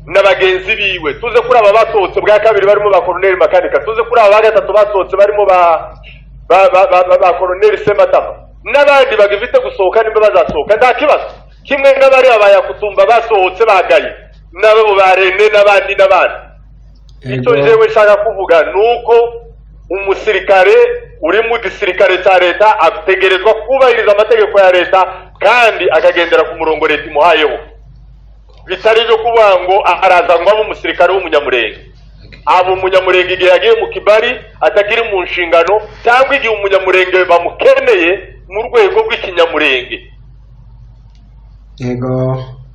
na bagenzi biwe, tuze kuri aba basohotse bwa kabiri barimo ba koroneli Makanika, tuze kuri aba gatatu basohotse barimo ba koroneli Sematama n'abandi bagifite gusohoka, nimba bazasohoka nta kibazo. Kimwe n'abariya ba Yakutumba basohotse bagaye, n'abo ba Rene n'abandi n'abandi. Icyo jewe nshaka kuvuga ni uko umusirikare uri mu gisirikare cya leta ategerezwa kubahiriza amategeko ya leta kandi akagendera ku murongo leta imuhayeho, bitari ibyo kuvuga ngo araza ngo abe umusirikare w'umunyamurenge. Aba umunyamurenge igihe yagiye mu kibari atakiri mu nshingano, cyangwa igihe umunyamurenge bamukeneye mu rwego rw'ikinyamurenge.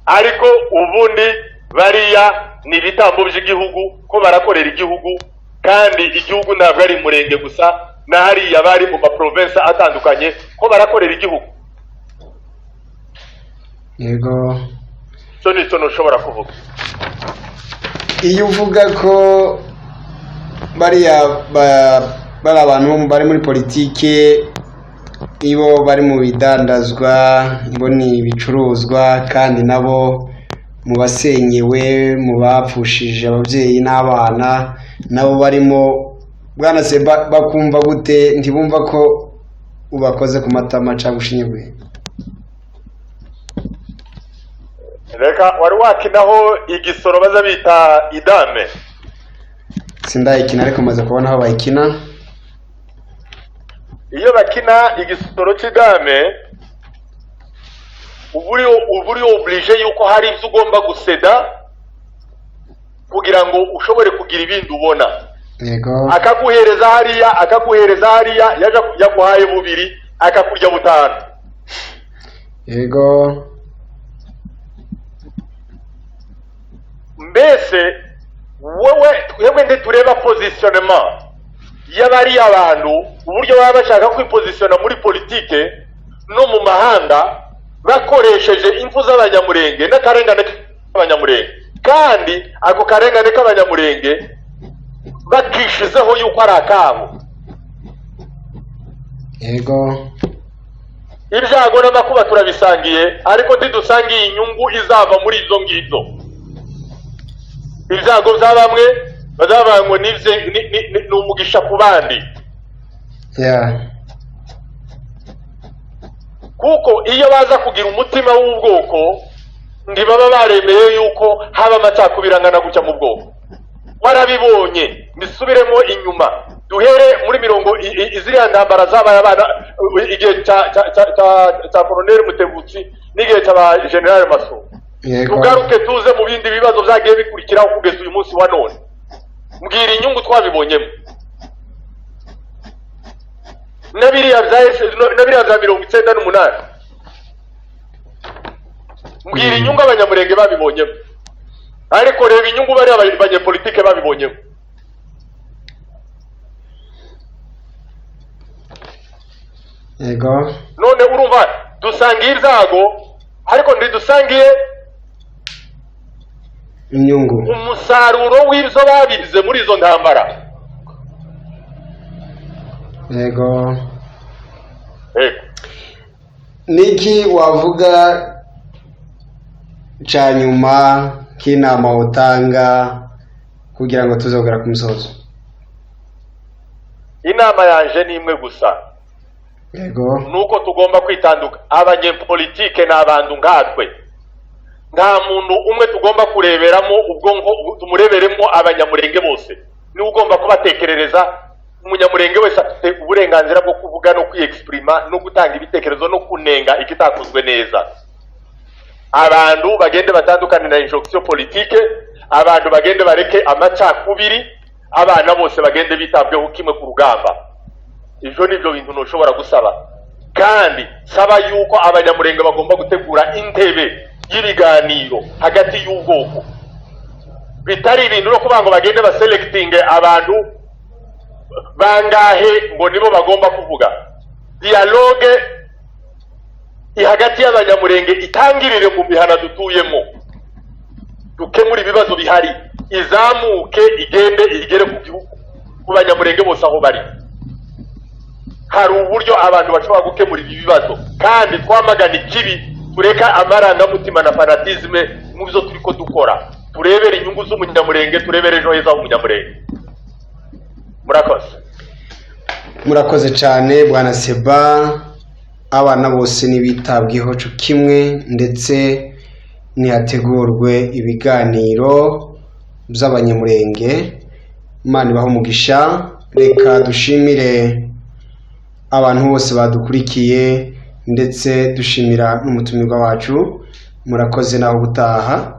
Ariko ubundi bariya ni ibitambo by'igihugu, ko barakorera igihugu, kandi igihugu ntabwo ari umurenge gusa, na hariya bari mu maprovensi atandukanye ko barakorera igihugu. Icyo ni cyo ntushobora kuvuga. Iyo uvuga ko bariya bari abantu bari muri politike, ibo bari mu bidandazwa, ibo ni ibicuruzwa, kandi nabo mu basenyewe, mu bapfushije ababyeyi n'abana, nabo barimo, Bwana Seba, bakumva gute? Ntibumva ko ubakoze ku matama cyangwa ushinyaguye? Reka, wari wakinaho igisoro baza bita idame? Sindayikina, ariko maze kubona aho bayikina. Iyo bakina igisoro cy'idame, uba uri oblige yuko hari ibyo ugomba guseda kugira ngo ushobore kugira ibindi ubona. Akaguhereza hariya, akaguhereza hariya, yaja yaguhaye bubiri akakurya butanu. Mbese wowe twebwe ntitureba positionnement y'abariya abantu, uburyo baba bashaka kwipozisiona muri politike no mu mahanga bakoresheje impfu z'abanyamurenge n'akarengane k'abanyamurenge, kandi ako karengane k'abanyamurenge bakishizeho yuko ari akabo. Ibyago n'amakuba turabisangiye, ariko ntidusangiye inyungu izava muri izo ngizo. Ibyago bya bamwe bazavuga ngo ni umugisha ku bandi. Kuko iyo baza kugira umutima w'ubwoko ntibaba baremeye yuko haba amacakubiri angana gutya mu bwoko. Warabibonye, mbisubiremo inyuma duhere muri mirongo iziriya ntambara zabaye abana igihe cya Colonel Mutebutsi n'igihe cya ba General Maso. Yego. Tugaruke tuze mu bindi bibazo byagiye bikurikiraho kugeza uyu munsi wa none. Mbwira inyungu twabibonyemo na biriya bya na biriya bya 98. Mbwira inyungu Abanyamurenge babibonyemo. Ariko reba inyungu bariya banyepolitike babibonyemo. Yego. None urumva dusangiye ibyago, ariko ntidusangiye inyungu, umusaruro w'ibyo babize muri izo ntambara. Yego. Yego. Niki wavuga cya nyuma k'inama utanga kugira ngo tuzogera ku musozo? Inama yanje ni imwe gusa. Yego. Nuko tugomba kwitanduka. Abanyepolitike ni abantu nkatwe. Nta muntu umwe tugomba kureberamo ubwonko, tumureberemo Abanyamurenge bose. Niwe ugomba kubatekerereza. Umunyamurenge wese afite uburenganzira bwo kuvuga no kwiyexprima no gutanga ibitekerezo no kunenga ikitakozwe neza. Abantu bagende batandukane na injonction politique, abantu bagende bareke amacakubiri, abana bose bagende bitabweho kimwe ku rugamba. Ivyo nivyo bintu ntushobora gusaba. Kandi saba yuko Abanyamurenge bagomba gutegura intebe y'ibiganiro hagati y'ubwoko, bitari ibintu no kuvuga ngo bagende baselectinge abantu bangahe ngo nibo bagomba kuvuga. Dialogue hagati y'Abanyamurenge itangirire mu mihana dutuyemo, dukemura ibibazo bihari, izamuke igende igere ku gihugu, ku Banyamurenge bose aho bari. Hari uburyo abantu bashobora gukemura ibi bibazo, kandi twamagana ikibi, tureka amarangamutima na fanatisme mu byo turi ko dukora, turebere inyungu z'Umunyamurenge, turebere ejo heza h'Umunyamurenge. Murakoze. Murakoze cyane, bwana Seba. Abana bose ntibitabweho co kimwe, ndetse ntihategurwe ibiganiro by'Abanyamurenge. Imana ibahe umugisha. Reka dushimire abantu bose badukurikiye, ndetse dushimira n'umutumirwa wacu. Murakoze, naho gutaha.